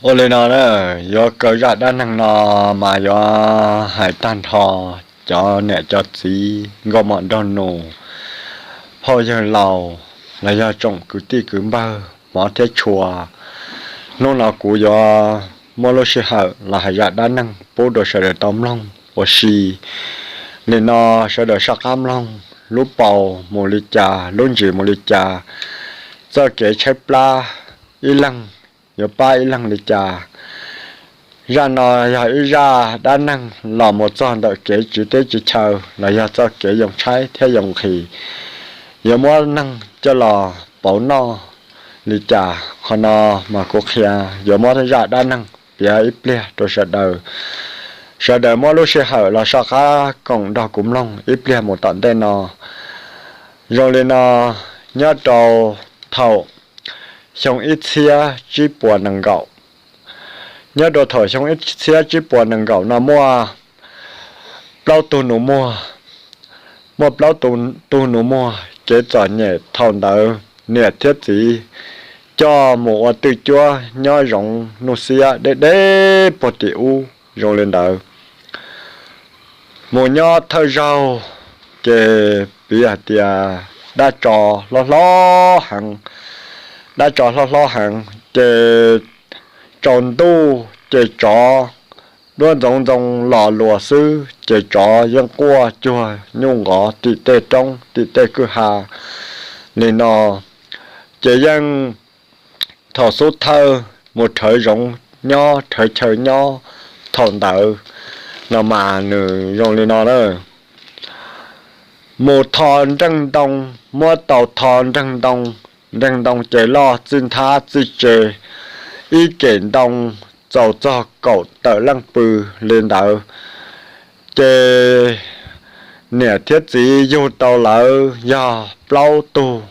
Ua li no na, yuav kaw zaj dab neeg no mas yuav hais tag nrho cov niam cov txiv, nkauj mom nraug nus, phauj yawg laus, los yog tsoom kwv tij kwv npawg hmov thiab tshua. Hnub no kuv yuav muab lub sij hawm los hais zaj dab neeg pub rau sawv daws tau mloog ua si. Nim no sawv daws soj qab mloog lub paus mus li cas, lub ntsis mus li cas, txoj kev tshaib plab ib leeg yuav pab ib leeg li cas. Zaj no yog ib zaj dab neeg los mus txog ntawm kev tsiv teb tsiv chaw los yog txoj kev yoo tshaib thiab yoo nqhis, yuav muab neeg coj los pauv noj li cas. Qhov no mas kuv qhia yuav muab zaj dab neeg piav ib pliag rau sawv daws. Sawv daws muab lub sij hawm los soj qab koom nrog kuv mloog ib pliag mus tom ntej no. Zoo li no, nyob rau thaum xyoo ib txhiab tsib puas nees nkaum, nyob rau thaum xyoo ib txhiab tsib puas nees nkaum no muaj plaub tug nus muag, muaj plaub tug nus muag kev txom nyem thaum ntawd niam thiab txiv coj mus ua twj cuab nyob zoov nuj xiab deb deb puag tim ub zoo li ntawd. Mus nyob thawj zaug ces piv hais tias dab tsov hlob hlob heev, dab tsov hlob hlob heev ces tsaus ntuj ces tsov duab ntxoov ntxoo los luas xwb ces tsov yeej quaj cuag nyuj nqov tim tej roob tim tej kwj ha li no. Ces yeej thaum xub thawj mus rhawv zoov nyob rhawv chaw nyob thaum ntawd no mas nws zoo li no na. Mus tho nreeg ntoo, muab tau tho nreeg ntoo, nreeg ntoo ces loj txij nthab txij tse, ib kem ntoo txaus txog kaum tawm leej pw li ntawd. Ces niam thiab txiv yug tau lawv yog plaub tug,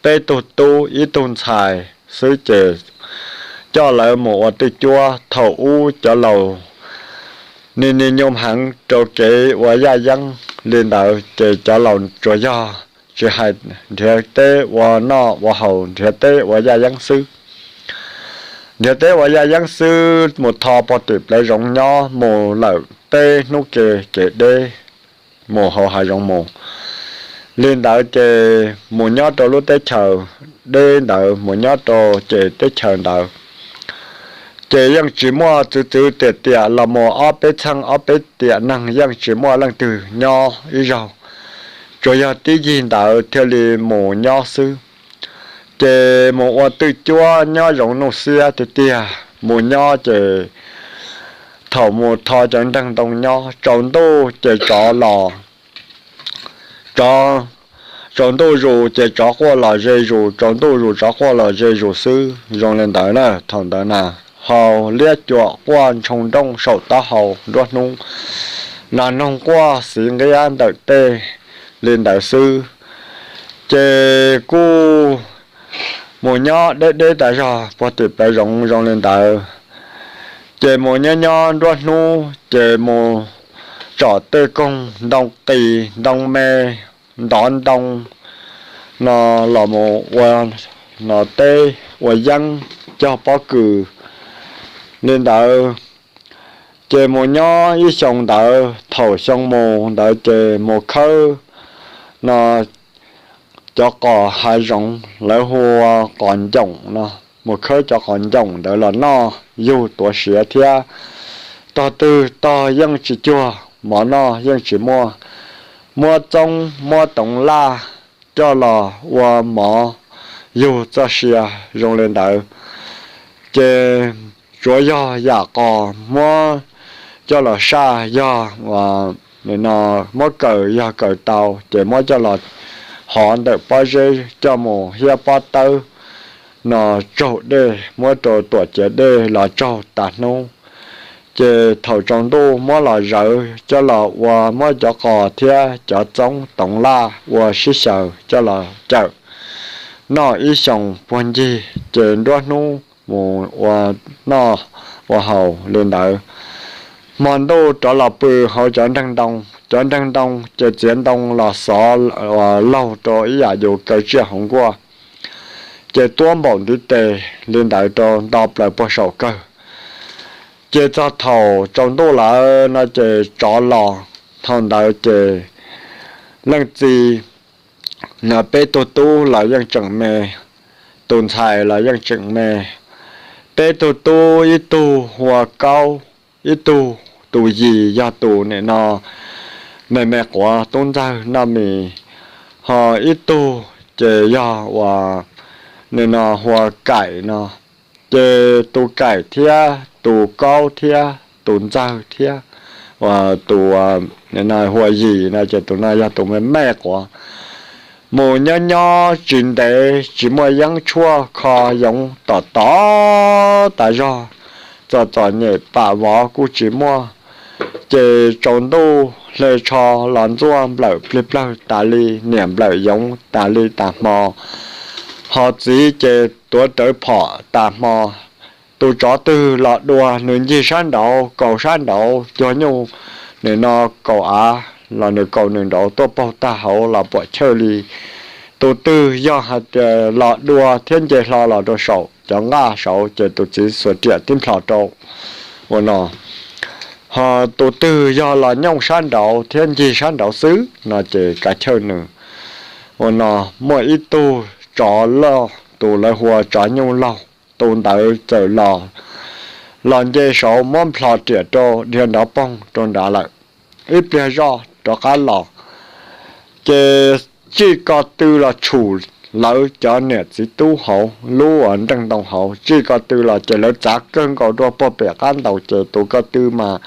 peb tug tub ib tug ntxhais xwb ces coj lawv mus ua twj cuab. Thaum ub cov laus ni ni nyoom heev rau kev ua yaj yeeb li ntawd ces cov laus tsuas yog tsis hais nrhiav teb ua noj ua haus, nrhiav teb ua yaj yeeb xwb. Nrhiav teb ua yaj yeeb xwb, mus tho puag tim plawv zoov nyob, mus lawm teb hnub ke kev deb, mus hauv hav zoov mus. Li ntawd ces mus nyob rau lub teb chaws deb ntawd, mus nyob rau ces teb chaws ntawd ces yeej tsis muaj txwv txwv tiam tiam los mus ob peb txheej ob peb tiam neeg, yeej tsis muaj leej twg nyob ib zaug, tsuas yog tib yig ntawd thiaj li mus nyob xwb. Ces mus ua twj cuab nyob zoov nuj xiab tiag tiag, mus nyob ces thaum mus tho cov nreeg ntoo nyob tsaus ntuj ces tsov los, tsov, tsaus ntuj zus ces tsov quaj los ze zus, tsaus ntuj zus tsov quaj los ze zus xwb zoo li ntawd na. Thaum ntawd na, haus liab cuam quaj ntshoo nrooj saum taub hau nruab hnub, nas noog quaj xiv nqiab ntawm tej li ntawd xwb. Ces kuj mus nyob deb deb tas zog puag tim plawv zoov zoo li ntawd. Ces mus nyob nyob nruab hnub ces mus tsom tej koog ntoo qis ntoo me, ntov ntoo no los mus ua no teb ua yeeb cog pob kws li ntawd. Ces mus nyob ib xyoo ntawd, thaum xyoo mus ntawd ces mus khawb no cov qos hav zoov lawv hu ua qos ncoom no, mus khawb cov qos ncoom ntawd los noj yug tuav siav thiab. Tog twg tog yeej tsis cuag mov noj yeej tsis muaj. Muab txoob muab toov laj coj los ua mov yug txoj sia zoo li ntawd. Ces tsuav yog yam qos muab coj los saj yog no muab kaws yog kaws tau ces muab coj los hov ntawm pob zeb coj mus hiab pob tawb no tsaug dej, muab rau tuam ciav dej los tsaug tas hnub. Ces thaum tsaus ntuj muab los zawv coj los ua, muab cov qos thiab cov txoob toov laj ua sib xyaws coj los cawm noj ib xyoos puag ncig ces nruab hnub mus ua noj ua haus li ntawd. Hmo ntuj rov los pw hauv cov nreeg ntoo, cov nreeg ntoo ces txiav ntoo los xov laug rau ib yam yus kaw tsiaj hauv nkuaj, ces tuab npaum ntiv tes li ntawd rau nto plaws puag saum kawg. Ces txog thaum tsaus ntuj lawm no ces tsov los. Thaum ntawd ces leej txiv, no peb tug tub los yeej tseem me, tus ntxhais los yeej tseem me. Peb tug tub ib tug hu ua Kaub, ib tug, tus yim yog tus nim no me me quav tub ntxawg noj mis, ho ib tug ces yog uas nim no hu ua Kaim no. Ces tus Kaim thiab tus Kaub thiab tus ntxawg thiab tus hu ua yim no ces tus no yog tus me me quav. Mus nyob nyob tsis ntev tsis muaj yeeb tshuaj kho yoov tom tod tas zog, txom txom nyem pam vov kuj tsis muaj. Ces tsaus ntuj hle tsho los ntxuaj nplawm plig plawg tas li, niam nplawm yoov tas li tas hmo. Ho txiv ces tuav rawv phom tas hmo. Tus tsov twg los dua nws ncig sab nraud kaus sab nraud, cuag nyuj nim no kaus av los nws kaus nws nraud tuaj paug tag hauv los puam chawj li. Tus twg yog hais tias los dua thiab nce hlo los rau saum cov nqaj saud ces tus txiv xuas riam tib nplhos rau ua no. Ho tus twg yog los nyooj sab nraud thiab ncig sab nraud xwb no ces kav chawj nws ua no. Muaj ib tug tsov loj, tus lawv hu ua tsov nyuj laug, tus ntawd txawm los, los nce saud muab nplhos riam rau dhia nrov poog rau nrad lawm. Ib pliag zoj rov qab los, ces tsij ko tw los tshum lawv cov niam txiv tub hauv lub nreej ntoo hauv, tsij ko tw los ces lawv txav kawg nkaus dua puag pem qab ntaus ces tus ko tw mas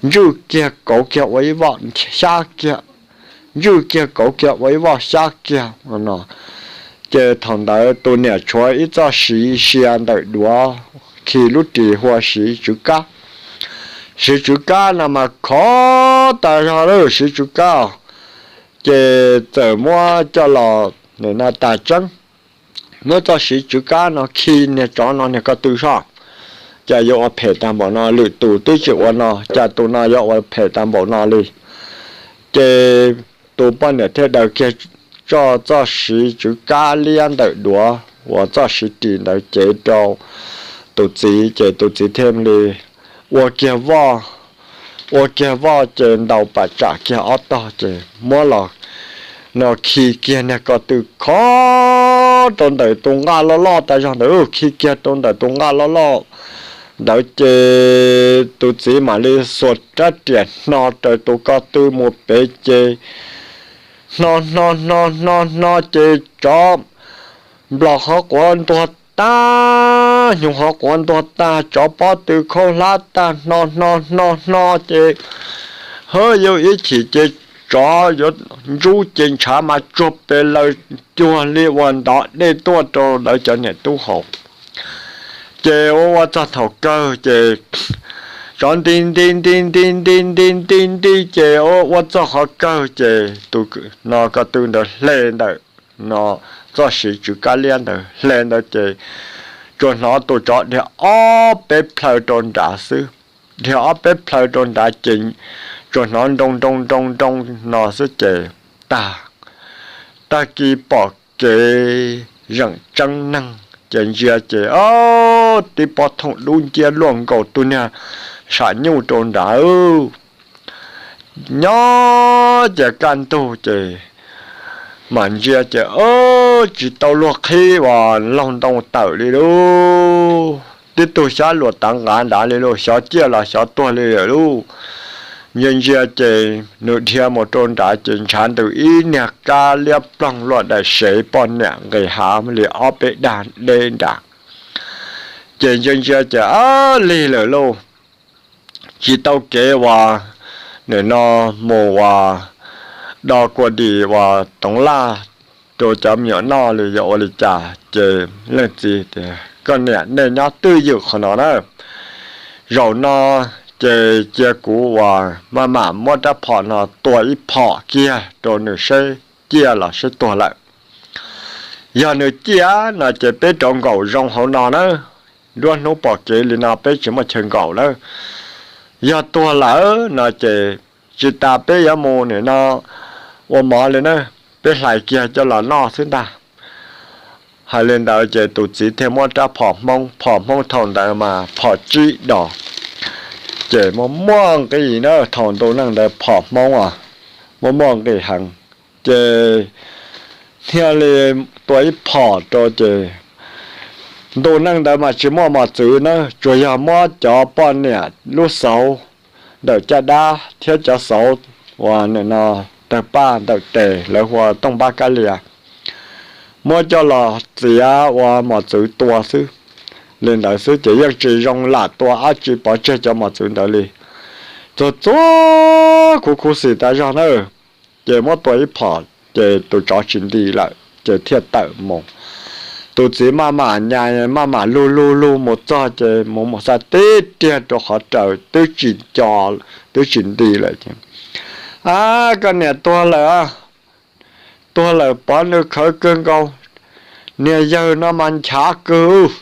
ntswj kiag kauv kiag ua ib voj xyab kiag, ntswj kiag kauv kiag ua ib voj xyab kiag no. Ces thaum ntawd tus niam tshuav ib txoj siv sia ntawm duav khi lub ris hu ua siv tswv kab. Siv tswv kab no mas khov tas zog lawm siv tswv kab. Ces txawm muab coj los nim no tas tseeb, muab txoj siv tswv kab no khi niag tsov no niag ko tw soj, cas yuav ua phem tag npaum no, lwm tus twb tsis ua no cas tus no yuav ua phem tag npaum no li. Ces tus poj niam thiaj daws kiag txoj, txoj siv tswv kab liab ntawm duav uas txoj siv ris ntawd cev rau tus txiv, ces tus txiv thiaj li ua kiag voj, ua kiag voj ces ntaus pam tsam kiag ob tog ces muab los no khi kiag niag ko tw khov rau ntawm tus nqaj loj loj tas zog ntawd, khi kiag rau ntawm tus nqaj loj loj ntawd ces tus txiv mam li xuas rab riam hno raws tus ko tw mus pem ces hno hno hno hno hno ces tsov nplos hov quav ntuag tag, hnyuv hov quav ntuag tag, tsov pob tw khaub hlab tag, hno hno hno hno ces hawb yuav ib chim ces tsov yuav ntsub ces ntshav mas tsuag pes laws cuag li uas ntov dej tuaj rau lawv cov niam tub hauv. Ces ua ua txog thaum kawg ces tsov nti nti nti nti nti nti nti nti ces ua ua txog qhov kawg ces tus no ko tw ntawd hle ntawm no txoj siv tswv kab liab ntawd hle ntawd ces tsuas hnov tus tsov dhia ob peb plhaw rau nrad xwb. Dhia ob peb plhaw rau nrad ces tsuas hnov nroo nroo nroo nroo no xwb ces tag. Tag kis pom kev zeem tseeb neeg ces ntsia ces tib pob thooj dub nciab luaj nkaus tus niag sam nyuj rau nrad. Nyob ces kaj ntug ces mam ntsia ces tsis tau luag qhib uas laug ntoo tawm li lauj. Tib tug xyab luam tav nqav nrad li lauj, xyov ciaj los xyov tuag li lawm lauj. Ntsia ntsia ces nws dhia mus rau nrad ces ntshav ntws ib niag kab liab ploog luaj daim sev poj niam nqis hav li ob peb dag deb nrad. Ces ntsia ntsia ces lig lawm lauj, tsis tau kev uas nim no mus uas do kua dis uas toov laj rau cov me nyuam noj li, yuav ua li cas. Ces leej txiv tias, Koj niam, nej nyob twj ywm qhov no na, zaum no ces cia kuv uas maj mam muab rab phom no tua ib phom kiag rau nws seb ciaj los seb tuag lawm. Yog nws ciaj no ces peb rov nkaum zoo hauv no na, nruab hnub pom kev li no peb tsis muaj chaw nkaum lawm. Yog tuag lawm no ces tsis tas peb yuav mus nim no ua mov li na, peb hlais kiag coj los noj xwb ntag. Hais li ntawd ces tus txiv thiaj muab rab phom Hmoob, phom Hmoob thaum ntawd mas phom tsib dos, ces muaj muaj nqis na, thaum ntu neej ntawd phom Hmoob as, muaj muaj nqis heev. Ces thiaj li tua ib phom rau ces ntu neej ntawd mas tsis muaj mos txwv na, tsuas yog muab cov poj niam lub xauv ntawm caj dab thiab cov xauv uas nim no tawg paj ntawm tes lawv hu ua tooj pab kab lias, muab coj los txiav ua mos txwv tua xwb. Li ntawd xwb ces yeej tsis zoo lam tua dab tsi pov tseg cov mos txwv ntawd li. Txog txog khuv khuv xim tas zog na, ces muab tua ib phom ces tus tsov tsis nti lawm ces thiaj tawm mus. Tus txiv maj mam nyas maj mam lug lug lug mus txog ces mus mus xa tib riag rau qhov raws twb tsis nco, twb tsis nti lawm. A, koj niam tuag lawm, tuag lawm pov nws khawv kawg nkaus. Niag yawg no mas nchav kawg,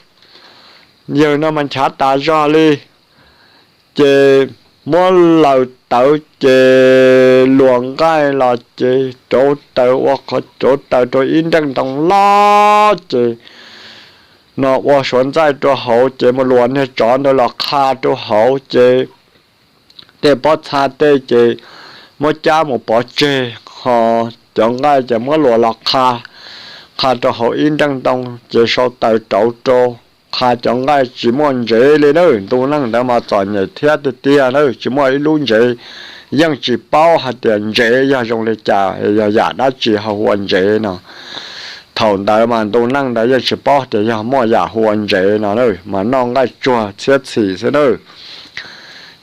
yawg no mas nchav tas zog li. Ces muab laws tawv ces luas nqaij los ces rauv taws ua qhov rauv taws rau ib nreej ntoo loj ces no ua suav ntxaij rau hauv ces mus luas niag tsov ntawd los qha rau hauv ces tej pob txha tej ces muab cab mus pov tseg, ho cov nqaij ces muab luas los qha, qha rau hauv ib nreej ntoo ces sau taws rauv rau, qha cov nqaij tsis muaj ntsev li na. Ntu neej ntawd mas txom nyem thiab tiag tiag na, tsis muaj ib lub ntsev, yeej tsis paub hais tias ntsev yog zoo li cas, yog yam dab tsi ho hu ua ntsev no. Thaum ntawd mas ntu neej ntawd yeej tsis paub tias yog muaj yam hu ua ntsev no, mas noj nqaij tsuag txhiab txhim xwb na.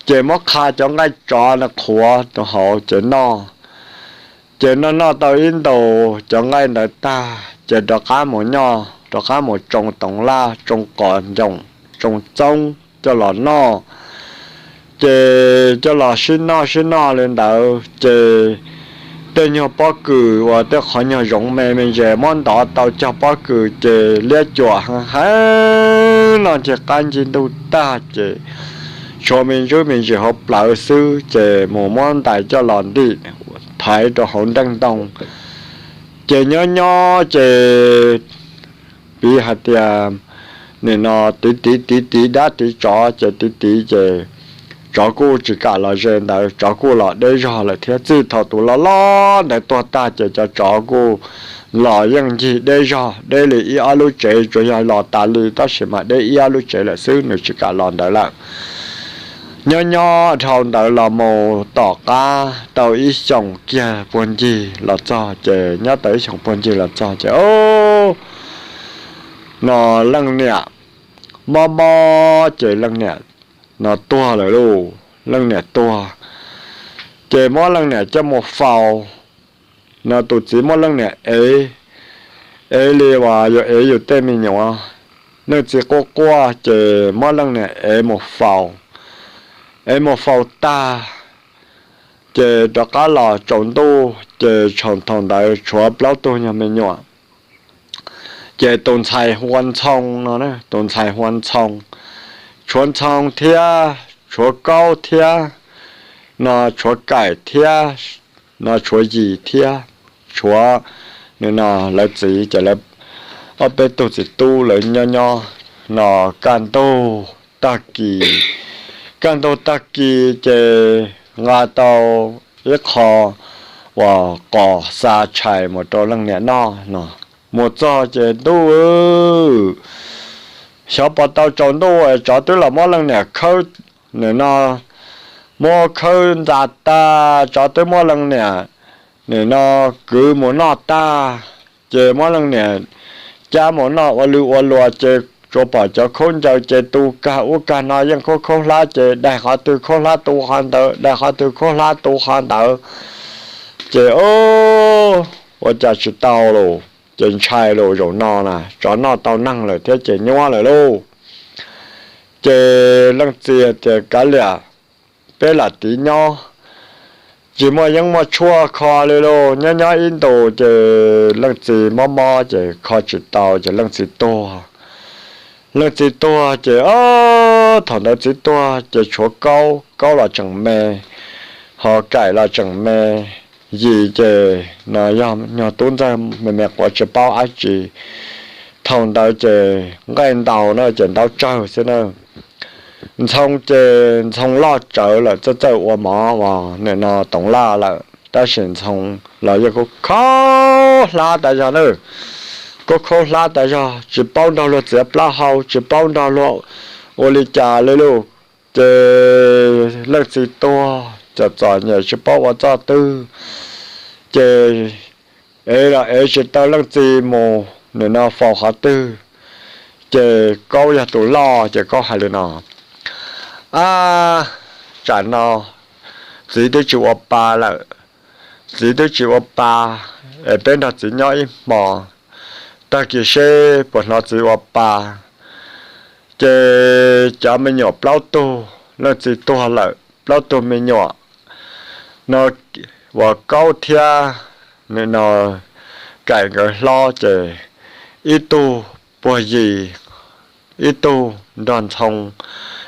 Ces muab qha cov nqaij tsov no qhuav rau hauv ces noj. Ces noj noj tau ib ntus cov nqaij ntawd tag ces rov qab mus nyob, rov qab mus tsoo toov laj, tsoo qos ncoos, tsoo txoob coj los noj. Ces coj los sib noj sib noj li ntawd ces tej nyuag pob kws uas tej qhov nyuag zoov me me ntsis muab ntov tau cog pob kws ces liab cuam heev heev, noj ncig qab ncig ntug tag ces tshuav me ntsis me ntsis hauv plawv xwb ces mus muab ntais coj los ntim thaiv rau hauv nreej ntoo. Ces nyob nyob ces piv hais tias nim no tiv tiv tiv tiv dab tiv tsov ces tiv tiv ces tsov kuj tsis kam los ze ntawd, tsov kuj los deb zog lawm thiab. Txij thaum tus loj loj ntawd tuag tag ces cov tsov kuj los yeej ncig deb zog, deb li ib ob lub tsev, tsuas yog los tas li tab sis mas deb ib ob lub tsev lawm xwb, nws tsis kam los ntawd lawm. Nyob nyob dhau ntawd los mus tom qab tau ib xyoos kiag puag ncig los txog ces, nyob tau ib xyoos puag ncig los txog ces, o, no leej niam mob mob ces leej niam no tuag lawm lauj. Leej niam tuag ces muab leej niam coj mus faus. No tus txiv muab leej niam ev, ev li uas yuav ev yus tej me nyuam. Leej txiv quaj quaj ces muab leej niam ev mus faus. Ev mus faus tag ces rov qab los tsaus ntuj ces thaum ntawd tshuav plaub tug nyuag me nyuam. Ces tus ntxhais hu ua Ntxhoo no, tus ntxhais hu ua Ntxhoo, tshuav Ntxhoo thiab tshuav Kaub thiab, no tshuav Kaim thiab, no tshuav Yis thiab, tshuav, no lawv txiv ces lawv ob peb tug txiv tub lawv nyob nyob no kaj ntug tag kis, kaj ntug tag kis ces nqa tau ib qho uas qos xa tshais mus rau leej niam noj no. Mus txog ces ntuj, xyov puas tau tsaus ntuj es tsov twb los muab leej niam khawb, nim no muab khawb ntxa tag, tsov twb muab leej niam nim no kwv mus noj tag, ces muab leej niam cab mus noj ua lw ua luas ces tsuas pom cov khaub ncaws ces tu kag ub kag no yeej khaub khaub hlab ces daig qhov twg khaub hlab tu qhov ntawd, daig qhov twg khaub hlab tu qhov ntawd. Ces ua cas tsis tau lauj, ces ntshai lauj, zaum no na tsov noj tau neeg lawm thiab ces nyuaj lawm lauj. Ces leej txiv tias kav liam, peb lam tiv nyob, tsis muaj yeeb muaj tshuaj kho li lauj. Nyob nyob ib ntus ces leej txiv mob mob ces kho tsis tau ces leej txiv tuag. Leej txiv tuag ces, o, thaum ntawd txiv tuag ces tshuav Kaub, Kaub los tseem me, ho Kaim los tseem me, Yis ces no yog nyuag tub ntxawg me me quav tsis paub dab tsi. Thaum ntawd ces nqaij ntaus no ces ntaub tsawg xwb na. Ntxhoo ces Ntxhoo loj tsawv lawm, txawj txawj ua mov uas nim no toov laj lawm, tab sis Ntxhoo los yeej kuj khaub hlab tas zog na, kuj khaub hlab tas zog, tsis paub nrog luag txiav plaub hau, tsis paub nrog luag ua li cas li lauj. Ces leej txiv tuag txom txom nyem tsis paub ua txoj twg, ces ev los ev tsis tau leej txiv mus nim no faus qhov twg. Ces Kaub yog tus loj ces Kaub hais li no, Ab, tsam no txiv twb tsis ua pa lawm, txiv twb tsis ua pa, es peb nrog txiv nyob ib hmos, tag kis seb puas hnov txiv ua pa. Ces cov me nyuam plaub tug, leej txiv tuag lawm plaub tug me nyuam no uas Kaub thiab nim no Kaim nkawd hlob ces ib tug puag Yis, ib tug nrog Ntxhoo,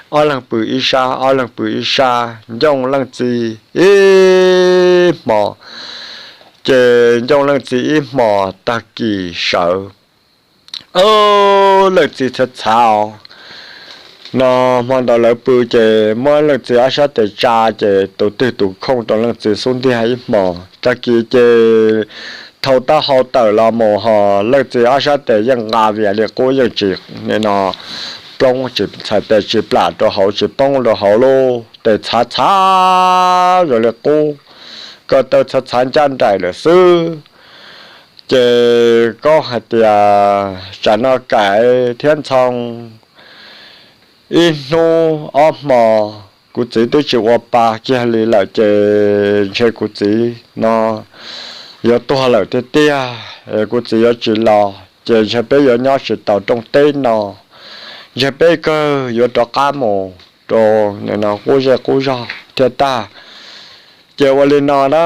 ob leeg pw ib sab, ob leeg pw ib sab, ncoo leej txiv ib hmos. Ces ncoo leej txiv ib hmos tag kis sawv, leej txiv txhav txhav os. No hmo ntawd lawv pw ces muab leej txiv ob sab tes tsa, ces tus twg tus khooj rau leej txiv xub ntiag ib hmos. Tag kis ces thau taub hau tawm los mus ho leej txiv ob sab tes yeej nqa vias li qub, yeej tsis nim no plob, tsis txhais tes tsis plam rau hauv, tsis poob rau hauv lauj, tes txhav txhav zoo li qub, ko taw txhav txhav ncaj nraim lawm xwb. Ces Kaub hais tias, Tsam no Kaim thiab Ntxhoo, ib hnub ob hmo kuv txiv twb tsis ua pa kiag li lawm ces ntshe kuv txiv no yuav tuag lawm tiag tiag, kuv txiv yuav tsis los ces ntshe peb yuav nyob tsis tau rooj teb no, ntshe peb kawg yuav rov qab mus rau nim no qub zej qub zog thiab tag. Ces ua li no na,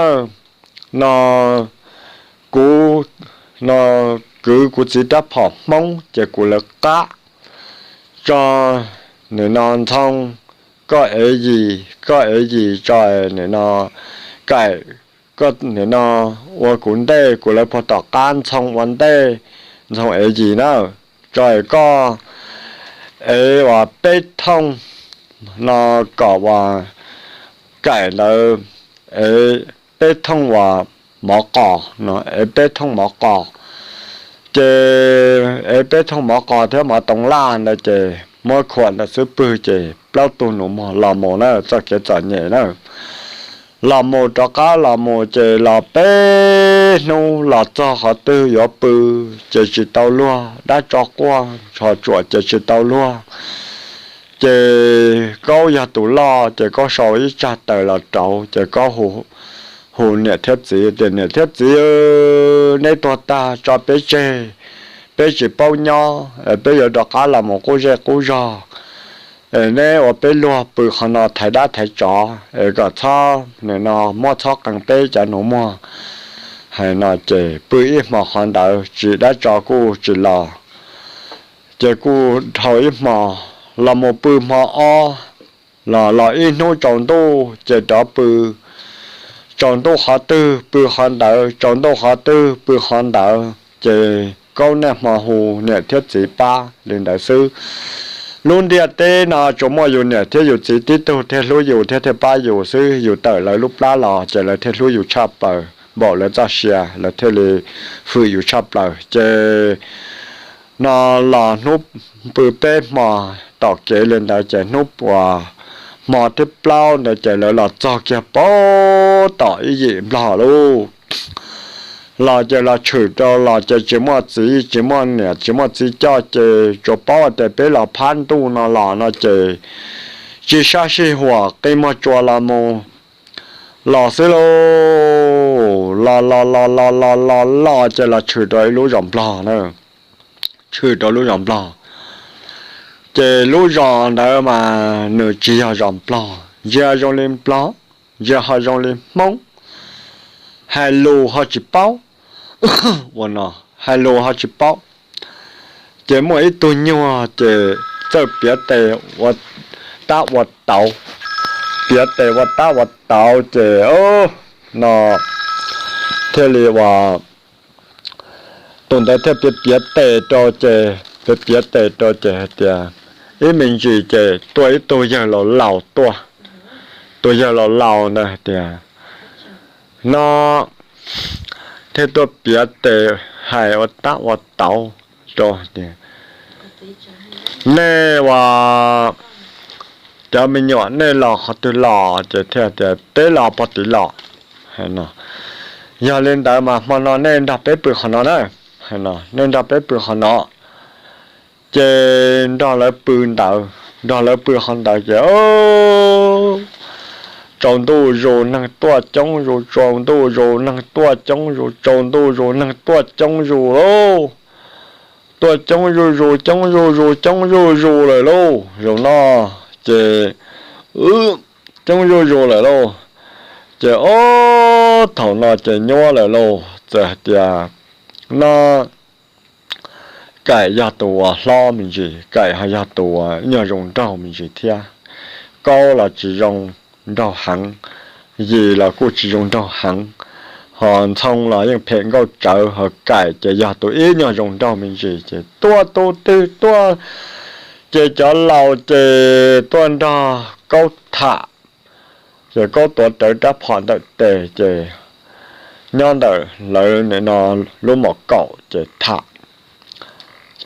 no kuv, no kwv kuv txiv rab phom Hmoob ces kuv lawv qab tso, nim no Ntxhoo koj ev Yis, koj ev Yis tso, nim no Kaim, koj nim no ua kuv ntej, kuv lawv puag tom qab, Ntxhoo ua ntej, Ntxhoo ev Yis na, tso es koj ev uas peb thooj no kom uas Kaim ntawd ev peb thooj uas mov qos no, ev peb thooj mov qos. Ces ev peb thooj mov qos thiab mov toov laj ntawd ces muab khuam ntawd xub pwg ces plaub tug nus muag los mus na, txoj kev txom nyem na. Los mus rov qab los mus ces los peb hnub los txog qhov twg yuav pw ces tsis tau luag, dab tsov quaj ntsho tsuam ces tsis tau luag. Ces Kaub yog tus loj ces Kaub sau ib tsag taws los rauv ces Kaub hu niam thiab txiv tias, Niam thiab txiv, neb tuag tag tso peb tseg, peb tsis paub nyob, peb yuav rov qab los mus qub zej qub zog. Neb ua peb luag pw qhov no thaiv dab thaiv tsov es kom txhob nim no muab txhob qee peb cov nus muag. Hais no ces pw ib hmos qhov ntawd tsis, dab tsov kuj tsis los. Ces kuj dhau ib hmos, los mus pw hmo ob, los los ib hnub tsaus ntuj ces rov pw, tsaus ntuj qhov twg pw qhov ntawd, tsaus ntuj qhov twg pw qhov ntawd ces Kaub niaj hmo hu niam thiab txiv pab li ntawd xwb. Lub ntiaj teb no tsuas muaj yus niam thiab yus txiv tib tug thiaj hlub yus thiab thiaj pab yus xwb, yus tawm lawv lub plab los ces lawv thiaj hlub yus tshaj plaws, npaum lawv txoj sia lawv thiaj li hwm yus tshaj plaws. Ces no los hnub pw peb hmo tom kev li ntawd ces hnub uas hmo thib plaub ntawd ces lawv los txog kiag pab tom ib yim nplog lauj. Los ces los tshwm rau, los ces tsis muaj txiv tsis muaj niam tsis muaj txiv coj ces tsuas paub tias peb los phab ntuj no los no ces tsis sab sij huam qi muag tsuas los mus los xwb lauj. Los los los los los los los ces los tshwm rau ib lub zos nplog na, tshwm rau lub zos nplog. Ces lub zos ntawd mas nws tsis yog zos nplog, ntsia zoo li nplog, ntsia ho zoo li hmoob, hais lus ho tsis paub, ua no, hais lus ho tsis paub. Ces muaj ib tug nyuag ces txawj piav tes ua tab ua tauv, piav tes ua tab ua tauv ces no thiaj li uas tus ntawd thiaj piav piav tes rau ces, piav piav tes rau ces hais tias, ib me ntsis ces tuaj ib tug yawg laus laus tuaj. Tus yawg laus laus ntawd tias, no thiaj tuaj piav tes hais ua tab ua tauv rau tias, nej ua cov me nyuam nej los qhov twg los? Ces thiaj tias, peb los pog tid los. Yog li ntawd mas hmo no nej nrog peb pw qhov no na, nej nrog peb pw qhov no. Ces nrog lawv pw ntawd, nrog lawv pw qhov ntawd ces tsaus ntuj zus neeg tuaj coob zus, tsaus ntuj zus neeg tuaj coob zus, tsaus ntuj zus neeg tuaj coob zus lauj. Tuaj coob zuj zus, coob zuj zus, coob zuj zus lawm lauj. Zaum no ces coob zuj zus lawm lauj. Ces ob thaum no ces nyuaj lawm lauj, txawm hais tias, no Kaim yog tus uas hlob me ntsis, Kaim ho yog tus uas nyuag zoo nraug me ntsis thiab. Kaub los tsis zoo nraug heev, Yim los kuj tsis zoo nraug heev, ho Ntxhoo los yeej phem nkauj tsawv, ho Kaim ces yog tus ib nyuag zoo nraug me ntsis. Ces tuaj tus twg tuaj, ces cov laus ces tuaj nrog Kaub tham. Ces Kaub tuav rawv rab phom ntawm tes ces nyob ntawm lawv nim no lub mom kaum ces tham.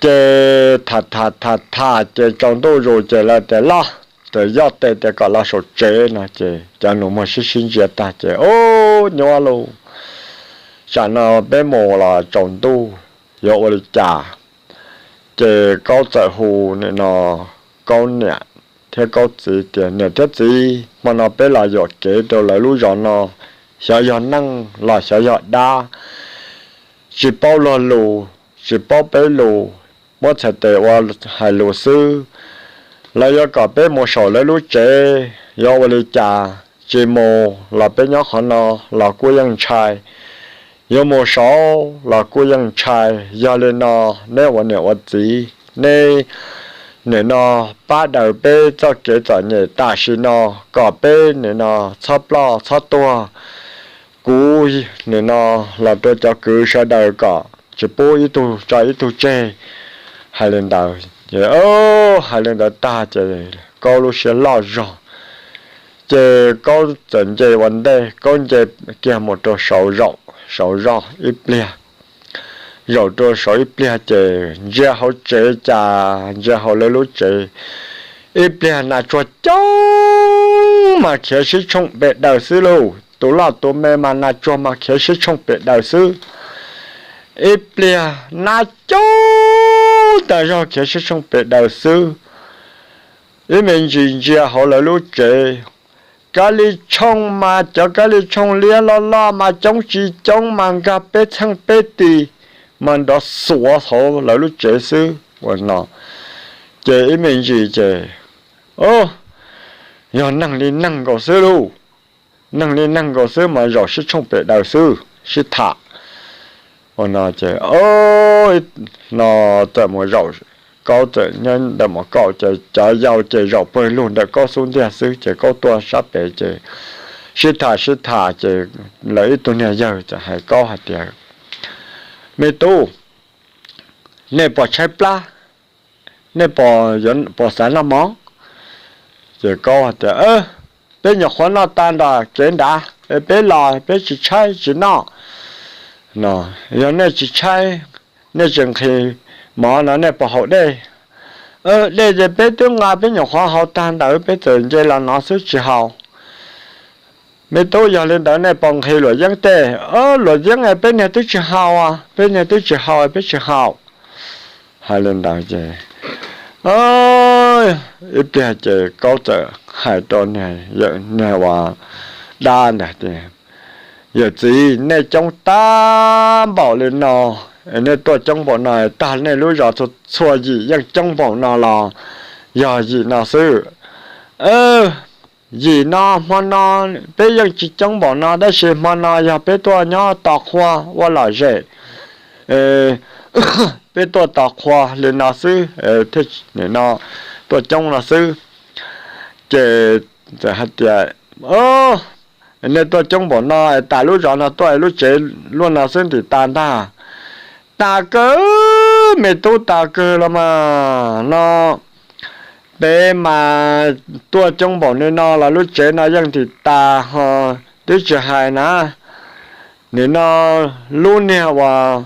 Ces tham tham tham tham ces tsaus ntuj zus ces lawv tias los, ces yoj tes tias kom los saum tsev no ces cov nus muag sib sib ntsia tag ces, ub, nyuaj lauj, tsam no peb mus los tsaus ntuj yuav ua li cas? Ces Kaub txawm hu nim no Kaub niam thiab Kaub txiv tias, niam thiab txiv, hmo no peb los yuam kev rau lawv lub zos no, xyov yog neeg los xyov yog dab, tsis paub luag lus, tsis paub peb lus, muab txhais tes ua hais lus xwb. Lawv yuav kom peb mus saum lawv lub tsev, yuav ua li cas? Tsis mus los peb nyob qhov no los kuj yeej ntshai, yuav mus saud los kuj yeej ntshai. Yog li no, neb ua niam ua txiv, neb nim no pab daws peb txoj kev txom nyem tam sim no, kom peb nim no txhob ploj txhob tuag. Kuv nim no los rau cov kwv sawv daws kom tsis pub ib tug tso ib tug tseg. Hais li ntawd ces, hais li ntawd tag ces Kaub lub siab loj zog, ces Kaub txawm nce ua ntej, Kaub nce kiag mus rau saud zos, saud zos ib pliag, zaum rau saud ib pliag ces ntsia hauv tsev cas ntsia hauv lawv lub tsev, ib pliag nas tsuag coob mas khiav sib tshooj pem daws xwb lauj. Tus loj tus me mas nas tsuag mas khiav sib tshooj pem daws xwb. Ib pliag nab coob tag zog khiav sib tshooj pem daws xwb. Ib me ntsis ntsia hauv lawv lub tsev, kab li tshooj mas cov kab li tshooj liab loj loj mas coob tsis coob mas nkag peb txheej peb tis mas nrov xuav hauv lawv lub tsev xwb ua no. Ces ib me ntsis ces, o, yog neeg li neeg nkaus xwb lauj. Neeg li neeg nkaus xwb mas zaum sib tshooj pem daws xwb sib tham. Ua no ces, o, no txawm mus zaum, Kaub txawm nyob ntawm mom kaum ces cov yau ces zaum pawg lug ntawm Kaub xub ntiag xwb ces Kaub tuaj sab pem ces sib tham sib tham ces lawv ib tug niag yawg txawm hais Kaub hais tias, me tub, nej puas tshaib plab? Nej puas, puas xav noj mov? Ces Kaub hais tias, peb nyuam qhuav noj tag nram kev nrad, peb los peb tsis tshaib tsis noj. Yog nej tsis tshaib, nej tsis nqhis mov no nej puas haus dej? Dej ces peb twb nqa peb nyuam qhuav haus tag ntawd peb txawm nce los no xwb tsis haus. Me tub, yog li ntawd nej puas nqhis luam yeeb tej? Luam yeeb peb niag twb tsis haus, peb niag twb tsis haus peb tsis haus. Hais li ntawd ces ib pliag ces Kaub txawm hais rau niag uas dab ntawd tias, yawm txiv, nej coob tag npaum li no, nej tuaj coob npaum no, tag nej lub zos txhua yim yeej coob npaum no los yog yim no xwb. Yim no hmo no peb yeej tsis coob npaum no tab sis hmo no yog peb tuaj nyob tos qhua ua lom zem, peb tuaj tos qhua li no xwb, nim no tuaj coob no xwb. Ces txawm hais tias, nej tuaj coob npaum no tas lub zos no tuaj lub tsev luaj no xwb ntim tas ntag. Tas kawg, me tub, tas kawg los mas no. Peb mas tuaj coob npaum li no los lub tsev no yeej tsis tas ho, twb tsis hais na, nim no lub niag uas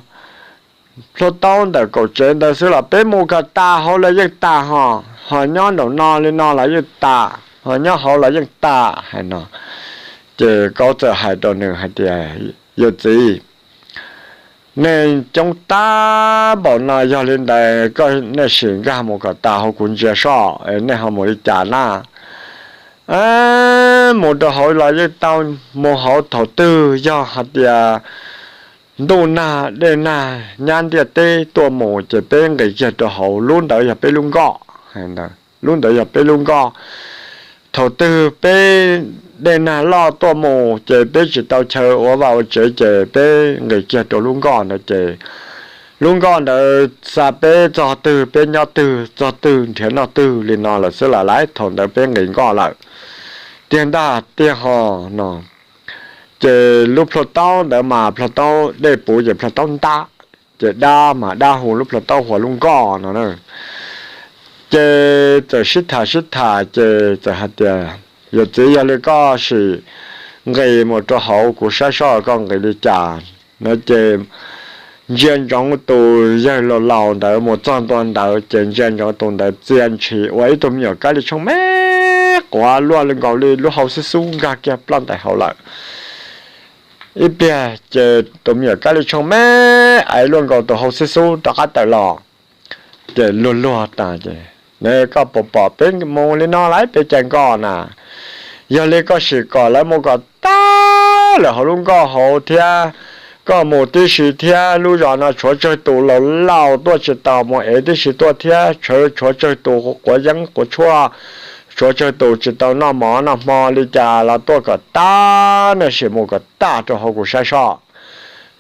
plhuav taub ntawm kaum tsev ntawd xwb los peb mus kom tas hauv los yeej tas ho, ho nyob nraum no li no los yeej tas, ho nyob hauv los yeej tas hais no. Ces Kaub txawm hais rau nws hais tias, yawm txiv, nej coob tag npaum no, yog li ntawd koj, nej sim nkag mus kom tas hauv kuv ntsia soj, nej ho mus li cas na? Mus rau hauv los yeej tau, mus hauv thaum twg yog hais tias ntuj nag dej nag nyab ntiaj teb tuaj mus ces peb nqis kiag rau hauv, lub ntawd yog peb lub nkoj. Lub ntawd yog peb lub nkoj. Thaum twg peb dej nag loj tuaj mus ces peb tsis tau chaw ua vaj ua tsev ces peb nqis kiag rau lub nkoj ntawd ces lub nkoj ntawd xa peb txog twg peb nyob twg, txog twg nrhiav noj twg li no lawm xwb los laiv, thaum ntawd peb nqis nkoj lawm. Tiag ntag tiag ho no. Ces lub plhuav taub ntawd mas plhuav taub dej puv ces plhuav taub ntab, ces dab mas dab hu lub plhuav taub hu ua lub nkoj no. Ces txawm sib tham sib tham ces txawm hais tias, yawm txiv, yog li koj sim nqis mus rau hauv kuv saib soj koj nqis li cas no ces ntsia ntsoov tus yawg laus laus ntawd mus txog ntua ntawd ces ntsia ntsoov tus ntawd txia ntshis ua ib tug me nyuam kab li tshooj me quav luaj nkaus li lub hau xib xub nkag kiag ploj ntais hauv lawm. Ib pliag ces tus me nyuam kab li tshooj me aiv luaj nkaus tus hau xib xub rov qab tawm los. Ces luag luag tas ces, koj puas pom peb mus li no laiv peb caij nkoj na? Yog li koj sim kom lawv mus kom tag lawm hauv lub nkoj hauv thiab, koj mus tib si thiab, lub zos no tshuav tsawg tus laus laus tuaj tsis tau mus ev tib si tuaj thiab, tshuav tsawg tus quav yeeb quav tshuaj, tshuav tsawg tus tsis tau noj mov noj hmo li cas los tuaj kom tag, nej sim mus kom tag rau hauv kuv saib soj.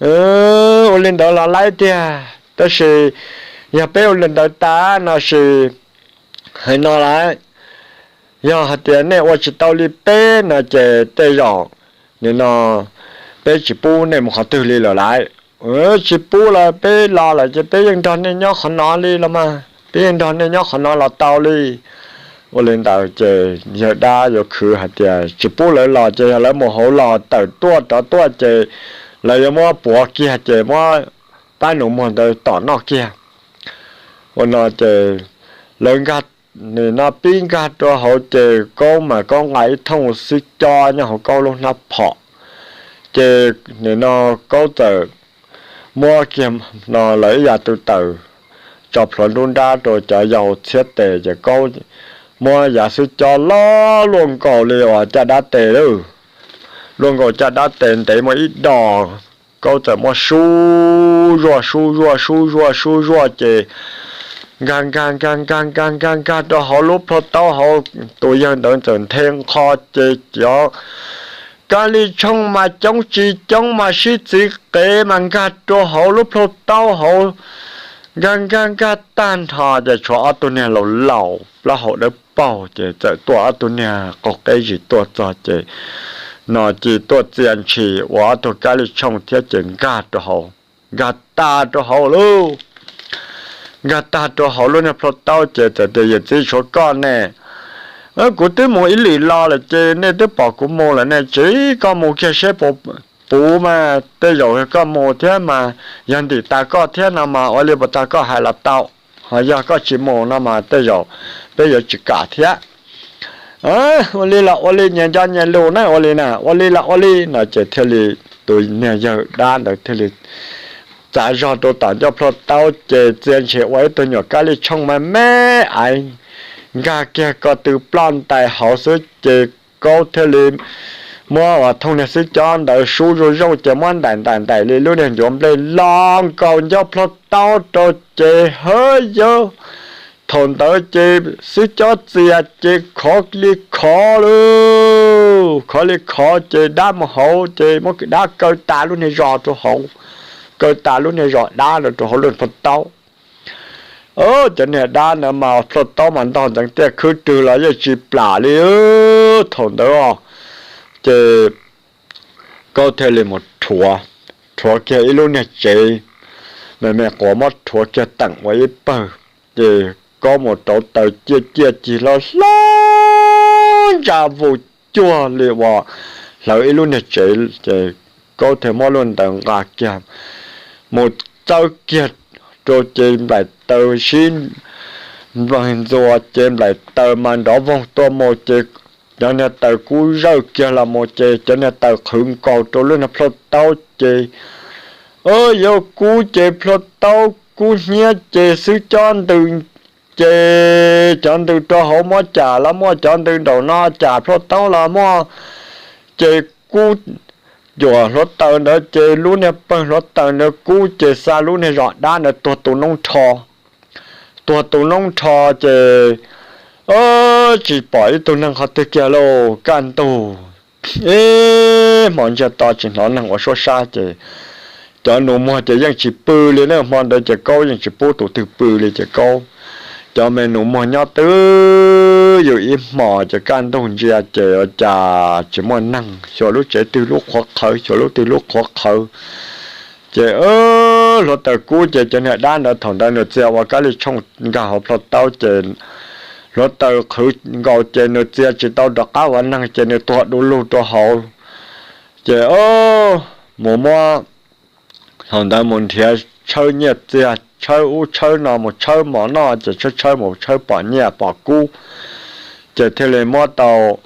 Ua li ntawd los laiv tiag, tab sis yog peb ua li ntawd tas no sis hais no laiv, yog hais tias nej ua tsis tau li peb no ces tej zaum nim no peb tsis pub nej mus qhov twg li lawm laiv. Tsis pub los peb los lawm ces peb yeej nrog nej nyob qhov no li los mas, peb yeej nrog nej nyob qhov no los tau li. Ua li ntawd ces yawg dab yuav khwv hais tias tsis pub lawv los ces yog lawv mus hauv los tawm tuaj rov tuaj ces lawv yuav muab puav kiag ces muab pab nus muag ntawd tom noj kiag. Ua no ces lawv nkag, nim no pib nkag rau hauv ces Kaub mas Kaub nqa ib thooj xwb cob nyob hauv Kaub lub hnab phom. Ces nim no Kaub txawm muab kiag no lawv ib yav tw taws tso plhuav nruab nrab rau cov yau txhiab tes ces Kaub muab yav xwb cob loj luaj nkaus li uas caj dab tes lawm, luaj nkaus caj dab tes ntev muaj ib dos. Kaub txawm muab sub zuaj sub zuaj sub zuaj sub zuaj ces nkag nkag nkag nkag nkag nkag nkag rau hauv lub plhuav taub hauv, tus yawg ntawd txawm nthe nqho ces cov kab li tshooj mas coob tsis coob mas sib txiv qev mas nkag rau hauv lub plhuav taub hauv, nkag nkag nkag tag nrho ces tshuav ob tug niag laus laus plaub hau dawb paug ces txawm tuaj ob tug niag qaug qeb zis tuaj txog ces no ces tuaj txia ntshis ua ob tug kab li tshooj thiab ces nkag rau hauv, nkag tag rau hauv lauj. Nkag tag rau hauv lub niag plhuav taub ces txawm tias, yawm txiv, tshuav koj ne, kuv twb mus ib lwm los lawm ces nej twb pom kuv mus lawm ne, tsis koj mus kiag seb puas puv mas tej zaum koj mus thiab mas yog ntim tas koj thiab no mas ua li puas tau koj hais los tau, ho yog koj tsis mus no mas tej zaum peb yuav tsis kam thiab. Ua li los ua li, nyias nco nyias lus na, ua li na ua li los ua li no ces thiaj li tus niag yawg dab ntawd thiaj li txav zog rau tom ncauj plhuav taub ces txia ntshis ua ib tug nyuam kab li tshooj me me aiv nkag kiag ko tw ploj ntais hauv xwb ces Kaub thiaj li muab uas thooj niag xwb cob ntawd sub zuj zooj ces muab ntaim ntaim ntaim li lub niag ncuav nplej los nkaus ncauj plhuav taub rau ces hawb yawg, thaum ntawd ces xwb cob txias ces khov li khov lauj, khov li khov ces dab mus hauv ces muab dab kaw tas lub niag zos rau hauv, kaw tas lub niag zos dab rau hauv lub plhuav taub. Cov niag dab ntawd mas plhuav taub mas ntog ntxeev tiaj khwb rwg los yeej tsis plam li. Thaum ntawd ces Kaub thiaj li mus rhuav, rhuav kiag ib lub niag tsev me me quav, muab rhuav kiag teem ua ib pawg ces Kaub mus rauv taws ciaj ciaj cig hlo hlob ntsa vus cuag li uas hlawv ib lub niag tsev ces Kaub thiaj muab lub ntawd nqa kiag mus txawb kiag rau ces nplaim taws sib npleeg ntxuas ces nplaim taws mas nrov voog tuaj mus ces cov niag taws kub zawj kiag los mus ces cov niag taws qhwv nkaus rau lub niag plhuaj taub ces yuav kub ces plhuaj taub kub hnyiab ces xwb cov ntws ces cov ntws rau hauv muab cam los muaj, cov ntws nraum no cam plhuaj taub los muaj, ces kub cuam hluav taws ntawd ces lub niag pawg hluav taws ntawd kub ces xa lub niag zos dab ntawd tuag tu noob rho. Tuag tu noob rho ces tsis pom ib tug neeg qhov twg kiag lauj. Kaj ntug ib hmo ntsiag to tsis hnov neeg ua suab sab ces cov nus muag ces yeej tsis pw li na. Hmo ntawd ces Kaub yeej tsis pub tus twg pw li ces Kaub, cov me nus muag nyob twb yus ib hmos ces kaj ntug ntsia ces ua cas tsis muaj neeg, xyuas lub tsev twg lub qhuav qhawv, xyuas lub twg lub qhuav qhawv. Ces hluav taws kub ces cov niag dab ntawd thaum ntawd nws txia ua kab li tshooj nkag hauv plhuaj taub ces hluav taws qhwv nkaus ces nws txia tsis tau rov qab ua neeg ces nws tuag du lug rau hauv. Ces mus muab, thaum ntawd mus nrhiav tshawb nyiaj txiag, tshawb ub tshawb no, mus tshawb mov noj ces tshawb tshawb mus tshawb pom nyiaj pom kub, ces thiaj li muab tau,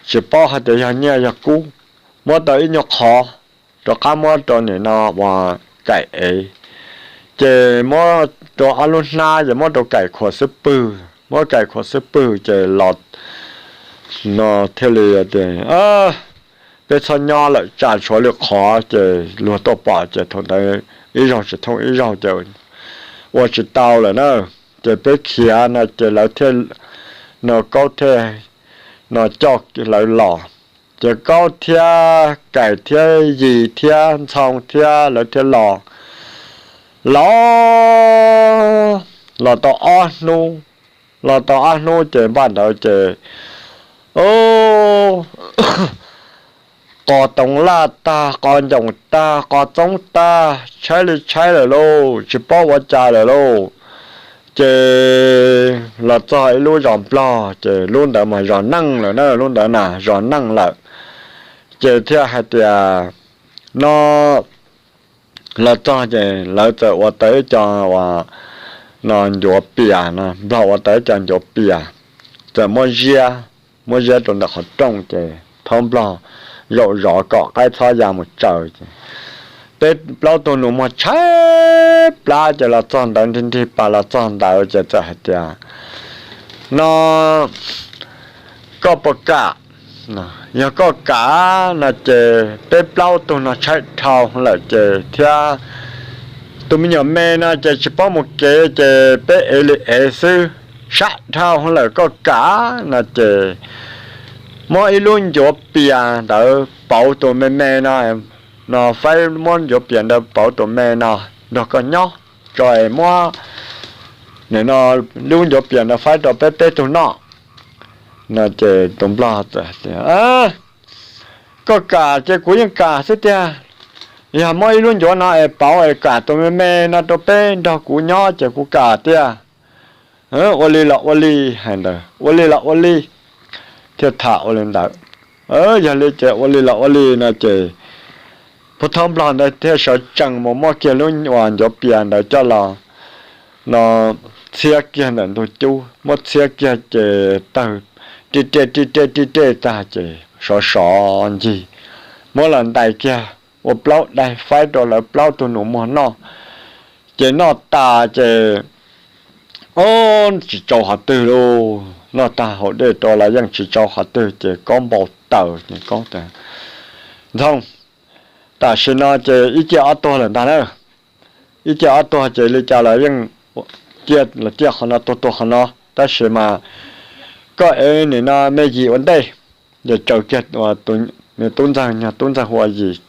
tsis paub hais tias yog nyiaj yog kub, muab tau ib nyuag qhov rov qab muab rau nim no uas Kaim ev. Ces muab rau ob lub hnab ces muab rau Kaim khuam xub pwg, muab Kaim khuam xub pwg ces los no thiaj li tias peb txhob nyob lawm, tsam tshuav li qhov ces luag tuaj pom ces thaum ntawd ib zaug tsis thooj ib zaug ces ua tsis tau lawm na. Ces peb khiav no ces lawv thiaj, no Kaub thiaj no coj lawv los. Ces Kaub thiab Kaim thiab Yis thiab Ntxhoo thiab lawv thiaj los, los, los tau ob hnub, los tau ob hnub ces npaj ntawd ces qos toov laj tag, qos ncoos tag, qos txoob tag, tshaib li tshaib lawm lauj, tsis paub ua cas lawm lauj. Ces los txog ib lub zos Nplog ces lub ntawd mas zos Neej lawm na, lub ntawd na zos Neej lawm. Ces thiaj hais tias no los txog ces lawv txawm ua tau ib co uas no ncuav pias no, Nplog ua tau ib co ncuav pias, txawm muab ziab, muab ziab rau ntawm qhov rooj ces thaub Nplog zaum zov kom qaib txhob ya mus tsaws ces peb plaub tug nus muag tshaib plab ces los txog ntawd nrig nrig pas los txog ntawd ces txawm hais tias no koj puas kam, yog koj kam no ces peb plaub tug no tshaib dhau lawm ces thiab tus me nyuam me no ces tsis paub mus kev ces peb ev li ev xwb, tshaib dhau lawm koj kam no ces muab ib lub ncuav pias ntawd pauv tus me me no, no faib muab ncuav pias ntawd pauv tus me no nrog koj nyob tso es muab no lub ncuav pias ntawd faib rau peb peb tug noj no ces tus Nplog txawm tias koj kam ces kuv yeej kam xwb tiag, yog muab ib lub ncuav no es pauv es kam tus me me no rau peb nrog kuv nyob ces kuv kam tiag. Ua li los ua li, hais ntawd ua li los ua li, thiaj tham ua li ntawd. Yog li ces ua li los ua li no ces pub thaub Nplog ntawd thiaj sawv tsees mus muab kiag lub uas ncuav pias ntawd coj los no txhiab kiag ntawm ntug cub, muab txhiab kiag ces tawg ri re ri re ri re tag ces sov sov ncig, muab los ntais kiag ua plaub daig faib rau lawv plaub tug nus muag noj. Ces noj tas ces ob tsis tsau qhov twg lauj, noj tag haus dej rau los yeej tsis tsau qhov twg ces kaub npau taws ces kaub tias Ntxhoo, tam sim no ces ib ciaj ob tuag lawm ntag na, ib ciaj ob tuag ces li cas los yeej ciaj los ciaj qhov no tuag tuag qhov no, tab sis mas koj ev nim no me Yis ua ntej, ces tsaws kiag tus me tub ntxawg, tub ntxawg hu ua Yis,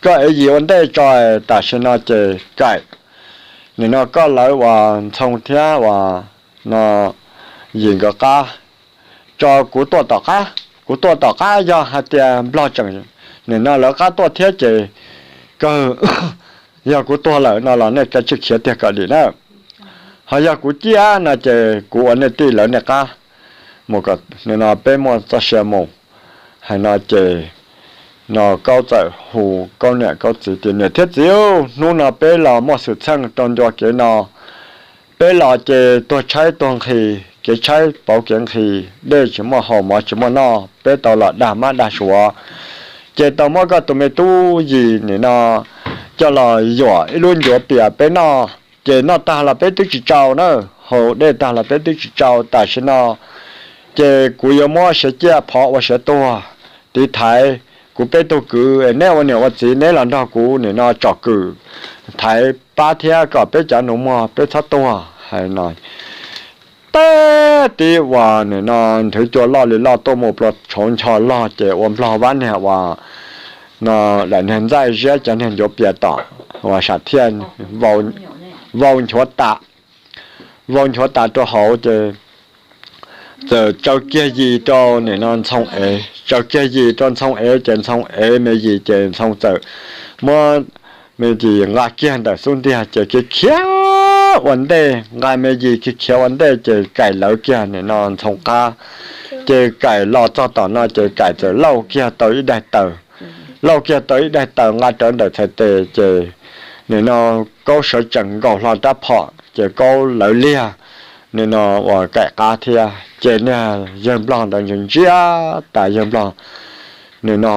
koj ev Yis ua ntej tso, tam sim no ces Kaim, nim no koj lawv uas Ntxhoo thiab uas no Yis nkawd qab tso, kuv tuaj tom qab, kuv tuaj tom qab, yog hais tias Nplog tseem nim no lawv qab tuaj thiab ces kawg, yog kuv tuag lawm no los nej kav tsij khiav tiag kom dim na. Ho yog kuv ciaj no ces kuv ua nej tij lawv nej qab mus kom nim no peb muaj txoj sia mus. Hais no ces no Kaub txawm hu Kaub niam Kaub txiv tias, niam thiab txiv, hnub no peb los muaj xwm txheej rau ncua kev no. Peb los ces tuag tshaib tuag nqhis, kev tshaib pauv kev nqhis, dej tsis muaj haus mov tsis muaj noj, peb tau los dag mab dag suav. Ces tau muab koj tus me tub Yis nim no coj los yuam ib lub ncuav pias peb noj, ces noj tag los peb twb tsis tsau na, haus dej tag los peb twb tsis tsau. Tam sim no ces kuv yuav muab siav ciaj phov ua siav tuag tiv thaiv kuv peb tug kwv, neb ua niam ua txiv neb los nrog kuv nim no tsom kwm thaiv pab thiab kom peb cov nus muag peb txhob tuag. Hais no tag tib uas nim no nthwv cua loj li loj tuaj mus plua tshauv ncho log ces ua nplog vab niag uas no daim niag ntxaij ziab cov niag ncuav pias tom uas sam thiaj vau nchuav tas, vau nchuav tas rau hauv ces txawm tsaws kiag yis rau nim no Ntxhoo ev, tsaws kiag yis rau Ntxhoo ev ces Ntxhoo ev me yis ces Ntxhoo txawm muab me yis nqa kiag ntawm xub ntiag ces khiav khiav ua ntej, nqa me yis khiav khiav ua ntej ces Kaim lawv kiag nim no Ntxhoo qab. Ces Kaim los txog tom no ces Kaim txawm lauj kiag tau ib daig taws, lauj kiag tau ib daig taws nqa rawv ntawm txhais tes ces nim no Kaub sawv tsees nkaus hlo rab phom ces Kaub lawv liag nim no uas Kaim qab thiab ces niag yawg nplog ntawd ntsia ntsia tas yawg nplog nim no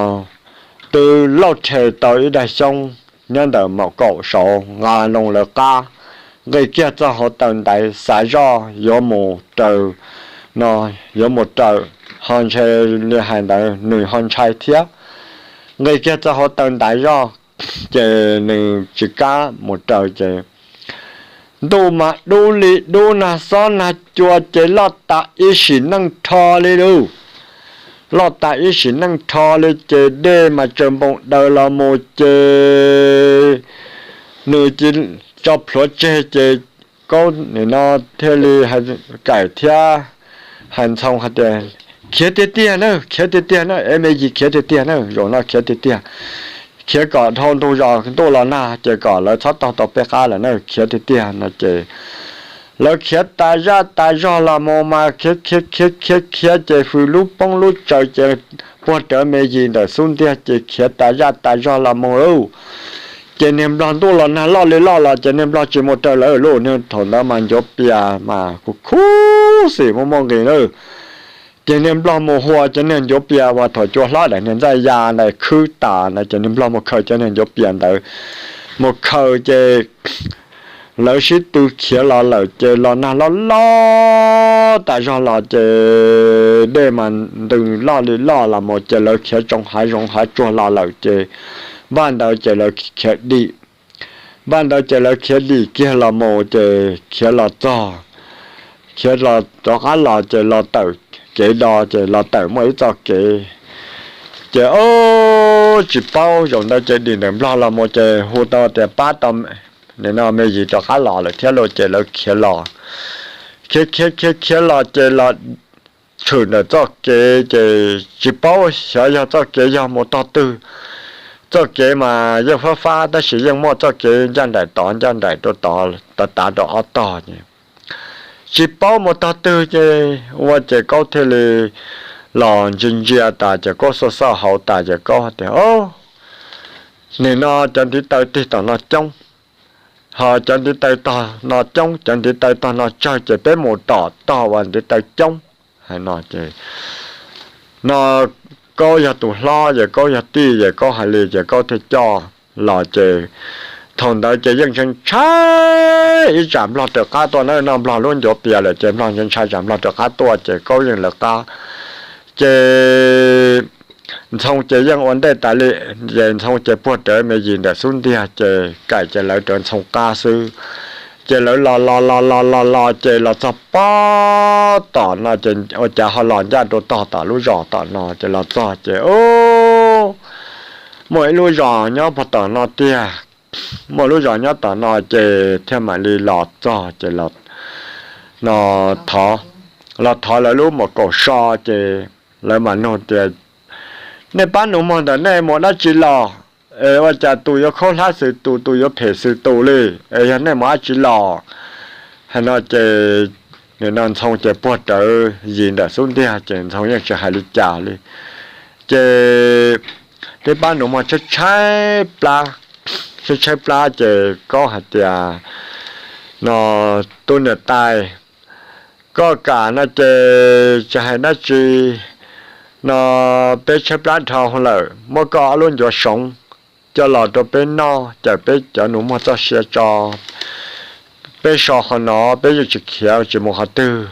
twb lauj rhe tau ib daig xyoob nyob ntawm maum kaum saud nqa loo lawv qab, nqis kiag txog hauv taw ntaiv xav zoj yuav mus raws no, yuav mus raws, ho ntshe li hais ntawd nws ho ntshai thiab. Nqis kiag txog hauv taw ntaiv zoj ces nws tsis kam mus raws ces ntuj mas dub li dub, nag xob nag cua ces loj tas ib sim neej rho li lauj. Loj tas ib sim neej rho li ces dej mas tsaws npoo daws los mus ces nws cia tso plhuav tseg ces Kaub nim no thiaj li hais Kaim thiab hais Ntxhoo hais tias, khiav tiag tiag na, khiav tiag tiag na, ev me yis khiav tiag tiag na, zaum no khiav tiag tiag. Khiav kom dhau ntug zos ntuj los nag ces kom lawv txhob taug tau peb qab lawm na, khiav tiag tiag no ces lawv khiav tas zaj tas zog los mus mas khiav khiav khiav khiav khiav ces hws lub poob lub tsaws ces puag rawv me yis ntawm xub ntiag ces khiav tas zaj tas zog los mus lauj. Ces niag nplog ntuj los nag loj li loj los ces niag nplog tsis mus raws lawv lauj, niag thaum ntawd mas ncuav pias mas kuj khuv xim muaj muaj nqis na. Ces niag nplog mus hua cov niag ncuav pias uas thaum cua hlob daim niag ntxaij ya ntawd khwb tas na, ces niag nplog mus khaws cov niag ncuav pias ntawd, mus khaws ces lawv sib tw khiav los lawm ces los nag loj loj tas zog los ces dej mas ntws loj li loj los mus ces lawv khiav tsoo hav zoov hav tsuag los lawm ces npaj ntawd ces lawv khiav dim. Npaj ntawd ces lawv khiav dim kiag los mus ces khiav los txog, khiav los rov qab los ces los tawm kev do ces los tawm muaj ib txoj kev ces ob tsis paub, zaum ntawd ces dim ntawm nplog los mus ces hu tau tias pab tau nim no me yis rov qab los lawm thiab lauj, ces lawv khiav los, khiav khiav khiav khiav los ces los tshwm ntawm txoj kev ces tsis paub xyov yog txoj kev yog mus tog twg. Txoj kev mas yeej fab fab tab sis yeej muaj txoj kev ncaj nraim tod ncaj nraim rau tod tav tav rau ob tog ces tsis paub mus tog twg ces ua ces Kaub thiaj li los ntsia ntsia tas ces Kaub xauj xauj hauv tas ces Kaub tias, nim no cov ntiv taw tig tom no coob, ho cov ntiv taw tog no coob, cov ntiv taw tog no tsawg ces peb mus tom tog uas ntiv taw coob. Hais no ces no Kaub yog tus hlob ces Kaub yog tij ces Kaub hais li ces Kaub thiaj coj los ces thaum ntawd ces yeej ntshai ntshai ib tsam nplog raws qab tuaj na, noj nplog lub ncuav pias lawm ces nplog ntshai ntshai tsam nplog raws qab tuaj ces Kaub yeej lawv qab ces Ntxhoo ces yeej ua ntej tas li, ces Ntxhoo ces puag rawv me yis ntawm xub ntiag ces Kaim ces lawv rawv Ntxhoo qab xwb. Ces lawv los los los los los los ces los txog pob tom no ces ua cas ho los ncaj rau tog tom lub zos tom no ces los txog ces muaj ib lub zos nyob puag tom no tiag. Muaj lub zos nyob tom no ces thiaj mam li los txog ces no thov, los thov lawv lub maum kaum so ces lawv mam nug tias, nej pab nus muag ntawm nej mus dab tsi los es ua cas tus yuav khaub hlab xwm tus, tus yuav phem xwm tus li, es yog nej mus dab tsi los? Hais no ces nim no Ntxhoo ces puag rawv Yim ntawm xub ntiag ces Ntxhoo yeej tsis hais li cas li. Ces peb pab nus muag tshaib tshaib plab, tshaib tshaib plab ces Kaub hais tias, no, tub niam tais, koj kam no ces tsis hais dab tsi, no peb tshaib plab dhau lawm, muab koj ob lub ncuav soov coj los rau peb noj, cawm peb cov nus muag txoj sia tso. Peb so qhov no, peb yeej tsis khiav tsis mus qhov twg.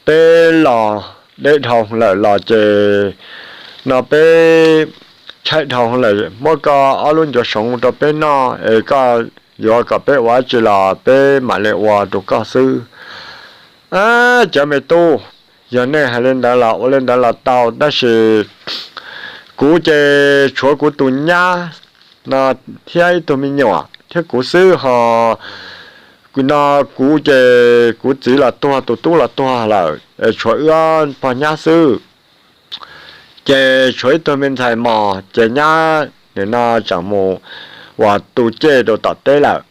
Peb los deb dhau lawm los ces, no peb tshaib dhau lawm, muab koj ob lub ncuav soov rau peb noj es koj yuav kom peb ua dab tsi los peb mam li ua rau koj xwb. Cov me tub, yog nej hais li ntawd los ua li ntawd los tau, tab sis kuv ces tshuav kuv tus nyab no thiab ib tug me nyuam thiab kuv xwb ho. No kuv ces kuv txiv los tuag, tus tub los tuag lawm, tshuav wb pog nyab xwb. Ces tshuav ib tug me ntxhais mos ces nyab nim no tseem mus uas tu cej rau tom teb lawm.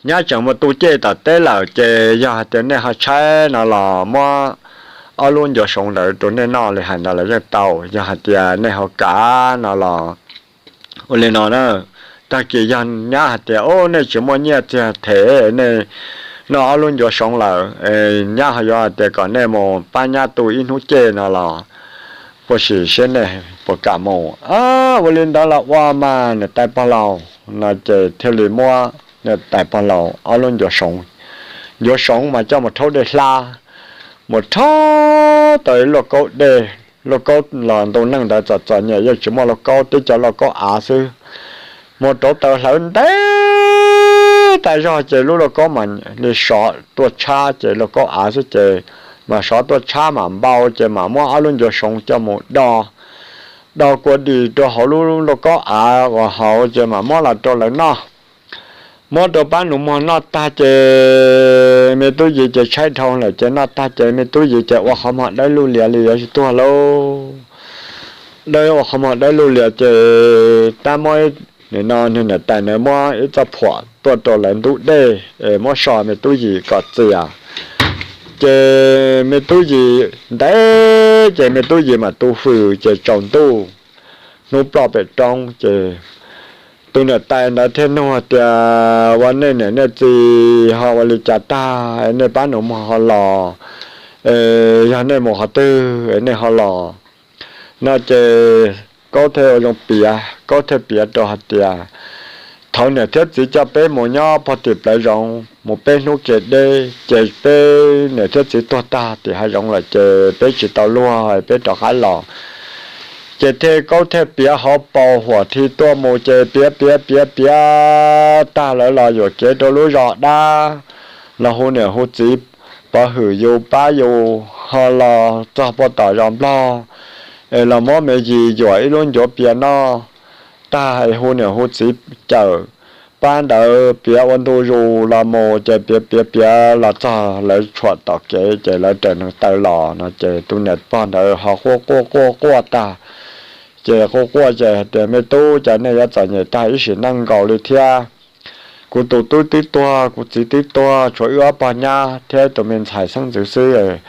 Nyab tseem mus tu cej tom teb lawm ces yog hais tias nej ho tshaib no los muab ob lub ncuav soov ntawd rau nej noj li hais ntawd los yeej tau. Yog hais tias nej ho kav no los ua li no na, tag kis yog nyab hais tias, o, nej tsis muaj nyiaj txiag them, nej noj ob lub ncuav soov lawm, nyab ho yuav hais tias kom nej mus pab nyab tu ib hnub cej no los, puas sim siab nej puas kam mus. Ua li ntawd los ua mas niam tais pog laus no ces thiaj li muab niam tais pog laus ob lub ncuav soov, ncuav soov mas coj mus rhaub dej hlab, mus rhaub tau ib lauj kaub dej. Lauj kaub los ntu neej ntawd txom txom nyem yeej tsis muaj lauj kaub, tib co lauj kaub av xwb. Mus rauv taws hlawv ntev tas zog ces lub lauj kaub mam li sov tuaj tshab ces lauj kaub av xwb ces mam sov tuaj tshab mam npau ces mam muab ob lub ncuav soov coj mus do, do kua dis rau hauv lub lauj kaub av uas hauv ces mam muab los rau lawv noj. Muab rau pab nus muag noj tag ces me tub Yis ces tshaib dhau lawm ces noj tag ces me tub Yis ces ua qhov muag dawb luj lias li yuav tsis tuag lauj. Dawb, ua qhov muag dawb luj lias ces tab muab, nim no niag niam tais na muab ib txoj phuam tuaj rau lawv ntub dej es muab so me tub Yis kom txias. Ces me tub Yis ntev ces me tub Yis mam tu fws ces tsaus ntuj hnub ploj pem roob ces tus niam tais ntawd thiaj nug tias, ua nej niam nej txiv ho ua li cas tag nej pab nus muag ho los, yog nej mus qhov twg nej ho los no ces Kaub thiaj ua zoo piav, Kaub thiaj piav rau hais tias, thaum niam thiab txiv coj peb mus nyob pog tim plawv zoov mus peb hnub kev deb ces peb niam thiab txiv tuag tag tim hav zoov lawm ces peb tsis tau luag peb rov qab los. Ces thiaj Kaub thiaj piav hauv paus huam thi tuaj mus ces piav piav piav piav tag lawv los yuam kev rau lub zos dab, los hu niam hu txiv pov hwm yus pab yus ho los txog puag tom zos nplog es los muab me yis yuam ib lub ncuav pias noj tag es hu niam hu txiv cawm pab ntawd piav ua ntu zus los mus ces piav piav piav los txog lawv tshuam tom kev ces lawv raws neev taw los no ces tus niam pog ntawd ho quaj quaj quaj quaj tag. Ces quaj quaj ces hais tias, me tub, cas nej yuav txom nyem tag ib sim neej nkaus li thiab? Kuv tus tub twb tuag, kuv txiv twb tuag, tshuav wb ob pog nyab thiab tus me ntxhais xeeb ntxwv xwb.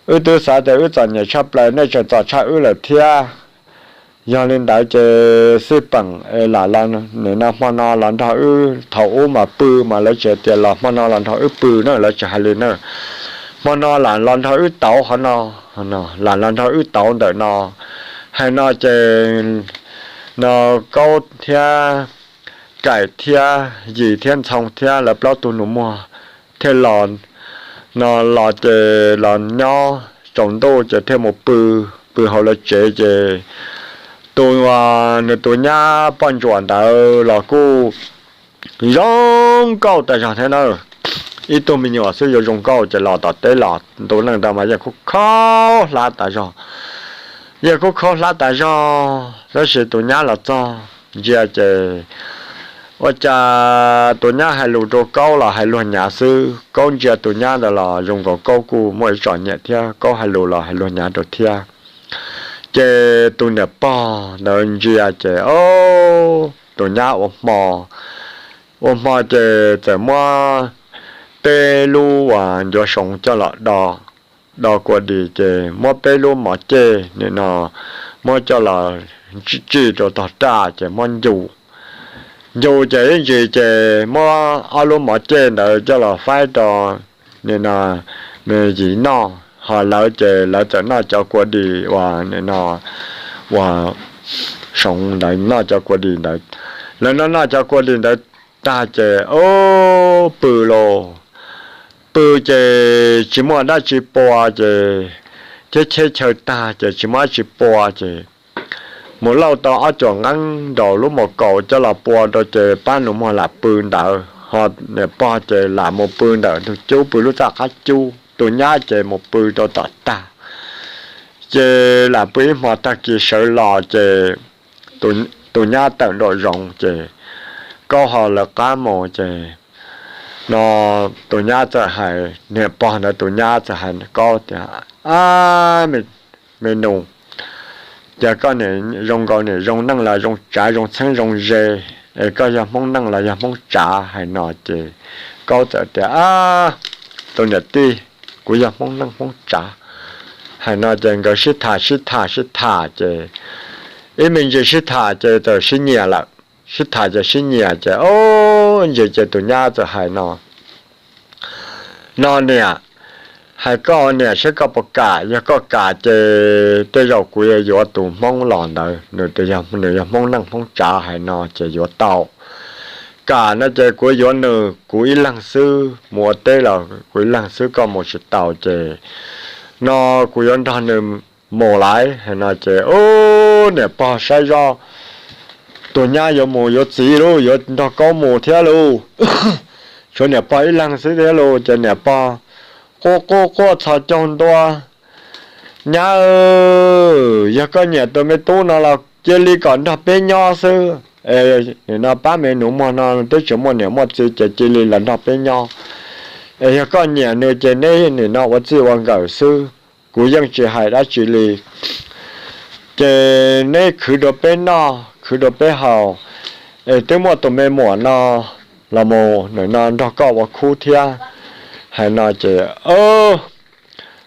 Wb twb xav tias wb txom nyem tshaj plaws, nej tseem txom tshaj wb lawm thiab. Yog li ntawd ces xij peem es lam, nim no hmo no los nrog wb, thaum ub mas pw mas lawv tsis tias los hmo no los nrog wb pw na, lawv tsis hais li na. Hmo no lam los nrog wb tauv qhov no, lam los nrog wb tauv ntawm no. Hais no ces no Kaub thiab Kaim thiab Yis thiab Ntxhoo thiab lawv plaub tug nus muag thiaj los, no los ces los nyob tsaus ntuj ces thiaj mus pw, pw hauv lawv tsev ces tus, nws tus nyab poj ntsuam ntawd los kuj zoo nkauj tas zog thiab na. Ib tug me nyuam xwb yuav zoo nkauj ces los tom teb los ntu neej ntawd mas yeej kub khaub hlab tas zog, yeej kub khaub hlab tas zog. Tab sis tus nyab los txog ntsia ces ua cas tus nyab hais lus rau Kaub los hais luag nyav xwb. Kaub ntsia tus nyab ntawd los zoo nkaus Kaub kuj muaj ib tsom nyem thiab, Kaub hais lus los hais luag nyav rau thiab. Ces tus niam pog ntawd ntsia ces, o, tus nyab ua hmo, ua hmo ces txawm muab peb lub uas ncuav soov coj los do, do kua dis ces muab peb lub mov ceg nim no muab coj los tsij rau tog raj ces muab ncu, ncu ces ib ntsis ces muab ob lub mov ceg ntawd coj los faib rau nim no me yim noj, ho lawv ces lawv txawm noj cov kua dis uas nim no uas soov ntawd, noj cov kua dis ntawd. Lawv noj noj cov kua dis ntawd tag ces ub pw lauj, pw ces tsis muaj dab tsi pua ces cheb cheb chaw tag ces tsis muaj dab tsi pua ces mus lauj tau ob cuam nqeeb nraum lub mos kaum coj los pua rau ces pab nus muag lam pw ntawd, ho niam pog ces lam mus pw ntawm ntug cub pw lub txaj qab cub, tus nyab ces mus pw rau tom tag. Ces lam pw ib hmo tag kis sawv los ces tus nyab tawm nraum zoov ces Kaub ho lawv qab mus ces no tus nyab txawm hais, niam pog ntawd tus nyab txawm hais Kaub tias, Ab, me nus, cas koj nim zoo nkaus nim zoo neej los zoo tsav zoo txheeb zoo ze, es koj yog Hmoob neej los yog Hmoob tsav? Hais no ces Kaub txawm tias, Ab, tus niam tij, kuv yog Hmoob neej Hmoob tsav. Hais no ces nkawd sib tham sib tham sib tham ces ib me ntsis sib tham ces txawm sib nyiam lawm. Sib tham ces sib nyiam ces ib ntsis ces tus nyab txawm hais no, No niam, hais koj niam saib koj puas kam, yog koj kam ces tej zaum kuv yuav yuav tus Hmoob los ntawd, nws yog Hmoob neej Hmoob tsav. Hais no ces yuav tau. Kam no ces kuv yuav nws, kuv ib leeg xwb mus ua teb los kuv ib leeg xwb, koj mus tsis tau ces no kuv yuav nrog nws mus lawm. Hais no ces ub, niam pog saib zoj, tus nyab yuav mus yuav txiv lauj, yuav nrog Kaub mus thiab lauj, tshuav niam pog ib leeg xwb thiab lauj. Ces niam pog quaj quaj quaj txhos caug ntua, Nyab, yog koj nyiam tus me tub no los cia li kom nrog peb nyob xwb. Es nim no pab me nus muag no twb tsis muaj niam muaj txiv ces cia li los nrog peb nyob. Es yog koj nyiam nws ces neb nim no ua txij ua nkawm xwb, kuv yeej tsis hais dab tsi li. Ces neb khwv rau peb noj khwv rau peb haus, es twb muaj tus me muam no los mus nim no nrog koj ua khub thiab. Hais no ces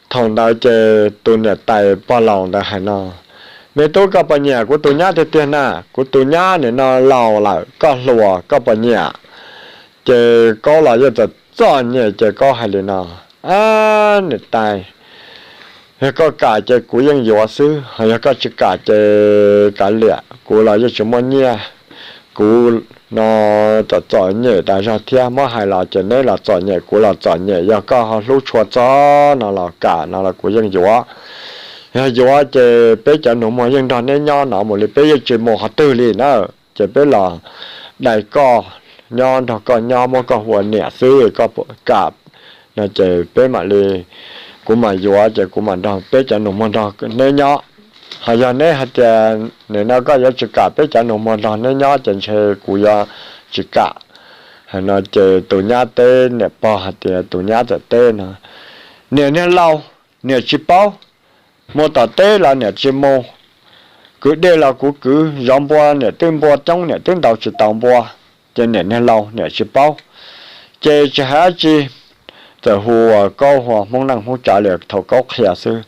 thaum ntawd ces tus niam tais pog laus ntawd hais no, Me tub, koj puas nyiam kuv tus nyab tiag tiag na? Kuv tus nyab nim no laus lawm, koj hluas koj puas nyiam? Ces Kaub los yeej txom txom nyem ces Kaub hais li no, Ab, niam tais, yog koj kam ces kuv yeej yuav xwb, ho yog koj tsis kam ces kav liam, kuv los yeej tsis muaj nyiaj. Kuv no txom txom nyem tas zog thiab, muab hais los ces neb los txom nyem kuv los txom nyem, yog koj ho hlub tshua txog no los kam no los kuv yeej yuav. Yog yuav ces peb cov nus muag yeej nrog neb nyob no mus li, peb yeej tsis mus qhov twg li na. Ces peb los dai koj nyob, nrog koj nyob, muab koj hu ua niam xwb, koj puas kam? No ces peb mam li, kuv mam yuav ces kuv mam nrog peb cov nus muag nrog neb nyob. Ho yog neb hais tias nim no koj yuav tsis kam peb cov nus muag nrog neb nyob ces ntshe kuv yuav tsis kam. Hais no ces tus nyab teb niam pog hais tias, tus nyab txawm teb no, Niam niag laus, niam tsis paub, mus tom teb los niam tsis mus, kwv dej los kuv kwv, zov npua niam twb npua coob, niam twb ntaus tsis taus npua, ces niam niag laus niam tsis paub, ces tsis hais dab tsi. Txawm hu ua Kaub hu ua Hmoob neej Hmoob tsav li thaum Kaub qhia xwb,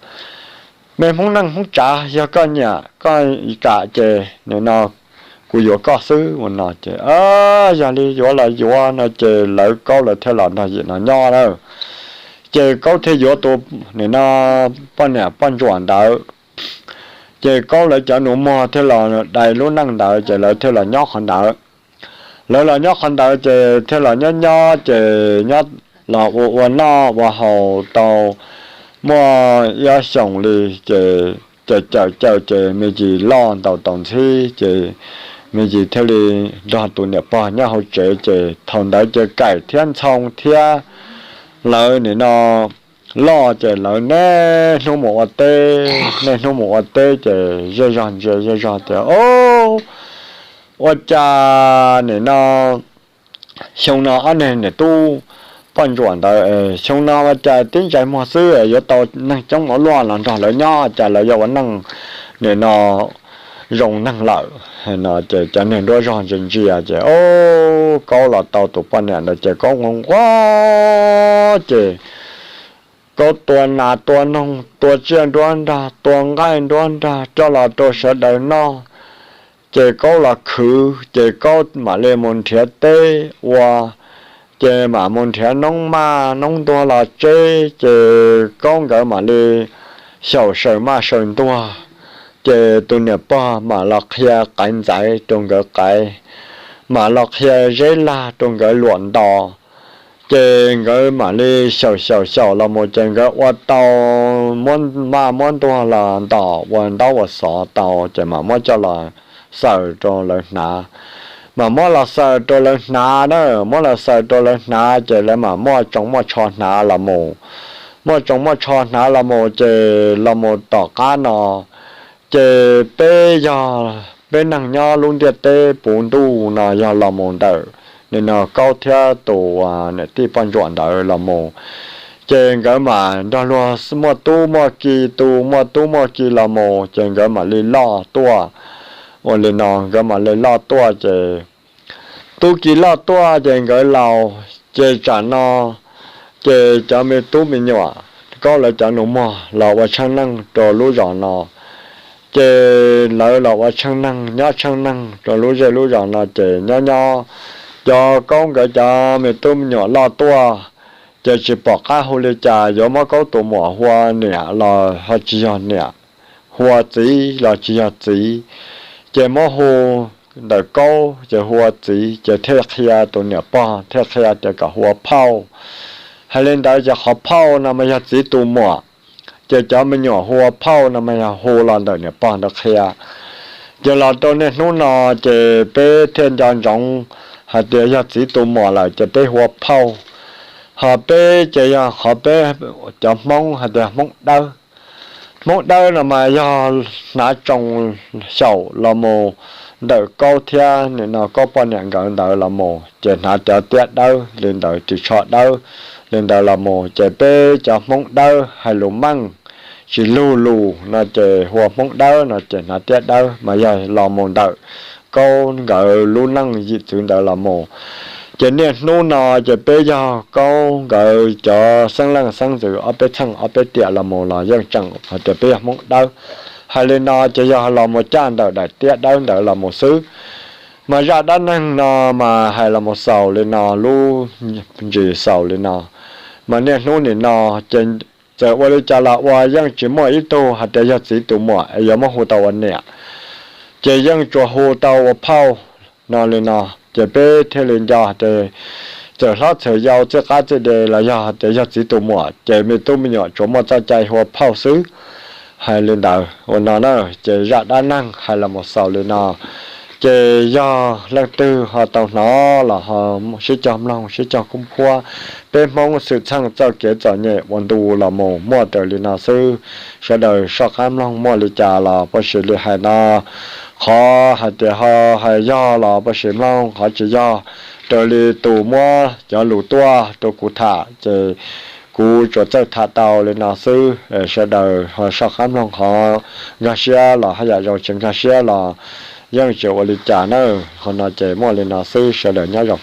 Me Hmoob neej Hmoob tsav, yog koj nyiam koj kam ces nim no kuv yuav koj xwb. Ua no ces, Yog li yuav los yuav, no ces lawv Kaub lawv thiaj los nrog yim no nyob na. Ces Kaub thiaj yuav tus nim no poj niam poj ntsuam ntawd. Ces Kaub lawv cov nus muag thiaj los dai lub neej ntawd ces lawv thiaj los nyob qhov ntawd. Lawv los nyob qhov ntawd ces thiaj los nyob nyob ces nyob los ua ua noj ua haus tau muaj ib ob xyoos li ces cawm cawm cawm ces me ntsis loj ntaus taus ntxhib ces me ntsis thiaj li nrog tus niam pog nyob hauv tsev. Ces thaum ntawd ces Kaim thiab Ntxhoo thiab lawv nim no loj ces lawv niaj hnub mus ua teb, niaj hnub mus ua teb ces zej zog ntsia zej zog tias, Au, ua cas nim no xyoo no ob niag niam tub poj ntsuam ntawd xyoo no ua cas tib ntsais muag xwb yuav tau neeg coob ua luaj los nrog lawv nyob, cas lawv yuav ua neej nim no zoo neeg lawm? No ces cov niag nruab zog ntsia ntsia ces, Au, Kaub los tau tus poj niam ntawd ces Kaub nquag nquag ces Kaub tua nas tua noog, tua tsiaj nruab nrag, tua nqaij nruab nrag coj los rau sawv daws noj. Ces Kaub los khwv, ces Kaub mam li mus nrhiav teb ua, ces mam mus nrhiav noob maj noob ntuag los tseb, ces Kaub nkawd mam li xyaum saws maj saws ntuag. Ces tus niam pog mam los qhia qaiv ntxaiv rau nkawd qaiv, mam los qhia zeb lag rau nkawd luam ntos. Ces nkawd mam li xyaum xyaum xyaum los mus ces nkawd ua tau, muab maj muab ntuag los ntos ua ntaub ua xov tau, ces mam muab coj los xaws rau lawv hnav. Mam muab los xaws rau lawv hnav na, muab los xaws rau lawv hnav ces lawv mam muaj tsoos muaj tsho hnav los mus. Muaj tsoos muaj tsho hnav los mus ces los mus tom qab no, ces peb yog peb neeg nyob lub ntiaj teb puv ntuj no yog los mus ntawm nim no Kaub thiab tus niam tij poj ntsuam ntawd los mus, ces nkawd mam nrog luag muaj tub muaj ki, tu muaj tub muaj ki los mus ces nkawd mam li loj tuaj. Ua li no nkawd mam li loj tuaj ces tub ki loj tuaj ces nkawd laus, ces tsam no ces cov me tub me nyuam, Kaub lawv cov nus muag los ua tsheej neej rau lub zos no. Ces lawv los ua tsheej neeg nyob tsheej neeg rau lub zej lub zos no ces nyob nyob, cov Kaub nkawd cov me tub me nyuam loj tuaj, ces tsis pom qab hu li cas yuav muab Kaub tus muam hu ua niam los ho tsis yog niam, hu ua txiv los tsis yog txiv, ces muab hu ntawm Kaub ces hu ua txiv, ces thiaj qhia tus niam pog thiaj qhia tias kom hu ua phauj. Hais li ntawd ces qhov phauj no mas yog txiv tus muam, ces cov me nyuam hu ua phauj no mas yog hu los ntawm niam pog ntawd qhia. Ces los rau niaj hnub no ces peb thiaj nco ntsoov hais tias yog txiv tus muam lawm ces peb hu ua phauj. Ho peb ces yog qhov peb cov Hmoob hais tias Hmoob Dawb. Hmoob Dawb no mas yog hnav tsoos xyaum los mus ntawm Kaub thiab nim no Kaub poj niam nkawd ntawd los mus ces hnav cov tiab dawb li ntawd, ris tsho dawb li ntawd los mus, ces peb cov Hmoob Dawb hais lus meej tsis lug lus no ces hu ua Hmoob Dawb no ces hnav tiab dawb mas yog los mus ntawm Kaub nkawd lub neej yim txwv ntawd los mus. Ces niaj hnub no ces peb yog Kaub nkawd cov xeeb leej xeeb ntxwv ob peb txheej ob peb tiam los mus los yeej tseem hais tias peb yog Hmoob Dawb. Hais li no ces yog los mus caj ntawm daim tiab dawb ntawd los mus xwb. Mas zaj dab neeg no mas hais los mus xaus li no, lub ntsis xaus li no. Mas niaj hnub nim no ces txawm ua li cas los ua yeej tsis muaj ib tug hais tias yog txiv tus muam es yuav muab hu tau ua niam, ces yeej tsuas hu tau ua phauj no li no. Ces peb thiaj li nco tias txawm hlob txawm yau txij qab txij de los yog tias yog txiv tus muam ces me tub me nyuam tsuas muaj txoj cai hu ua phauj xwb. Hais li ntawd ua no na, ces zaj dab neeg hais los mus xaus li no. Ces yog leej twg ho tau hnov los ho sib cog mloog sib cog kub puab. Peb Hmoob xwm txheej txoj kev txom nyem ua ntu los mus muaj raws li no xwb. Sawv daws soj qab mloog, muaj li cas los puas sim li hais no. Qhov hais tias ho hais yog los puas sim mloog, qhov tsis yog, raws li tus muab cov lus tuaj rau kuv tham ces kuv tsuas txawj tham tau li no xwb. Sawv daws ho soj qab mloog, qhov nkag siab los haj yam zoo, tsis nkag siab los yeej tsis ua li cas na. Qhov no ces muaj li no xwb, sawv daws nyob zoo.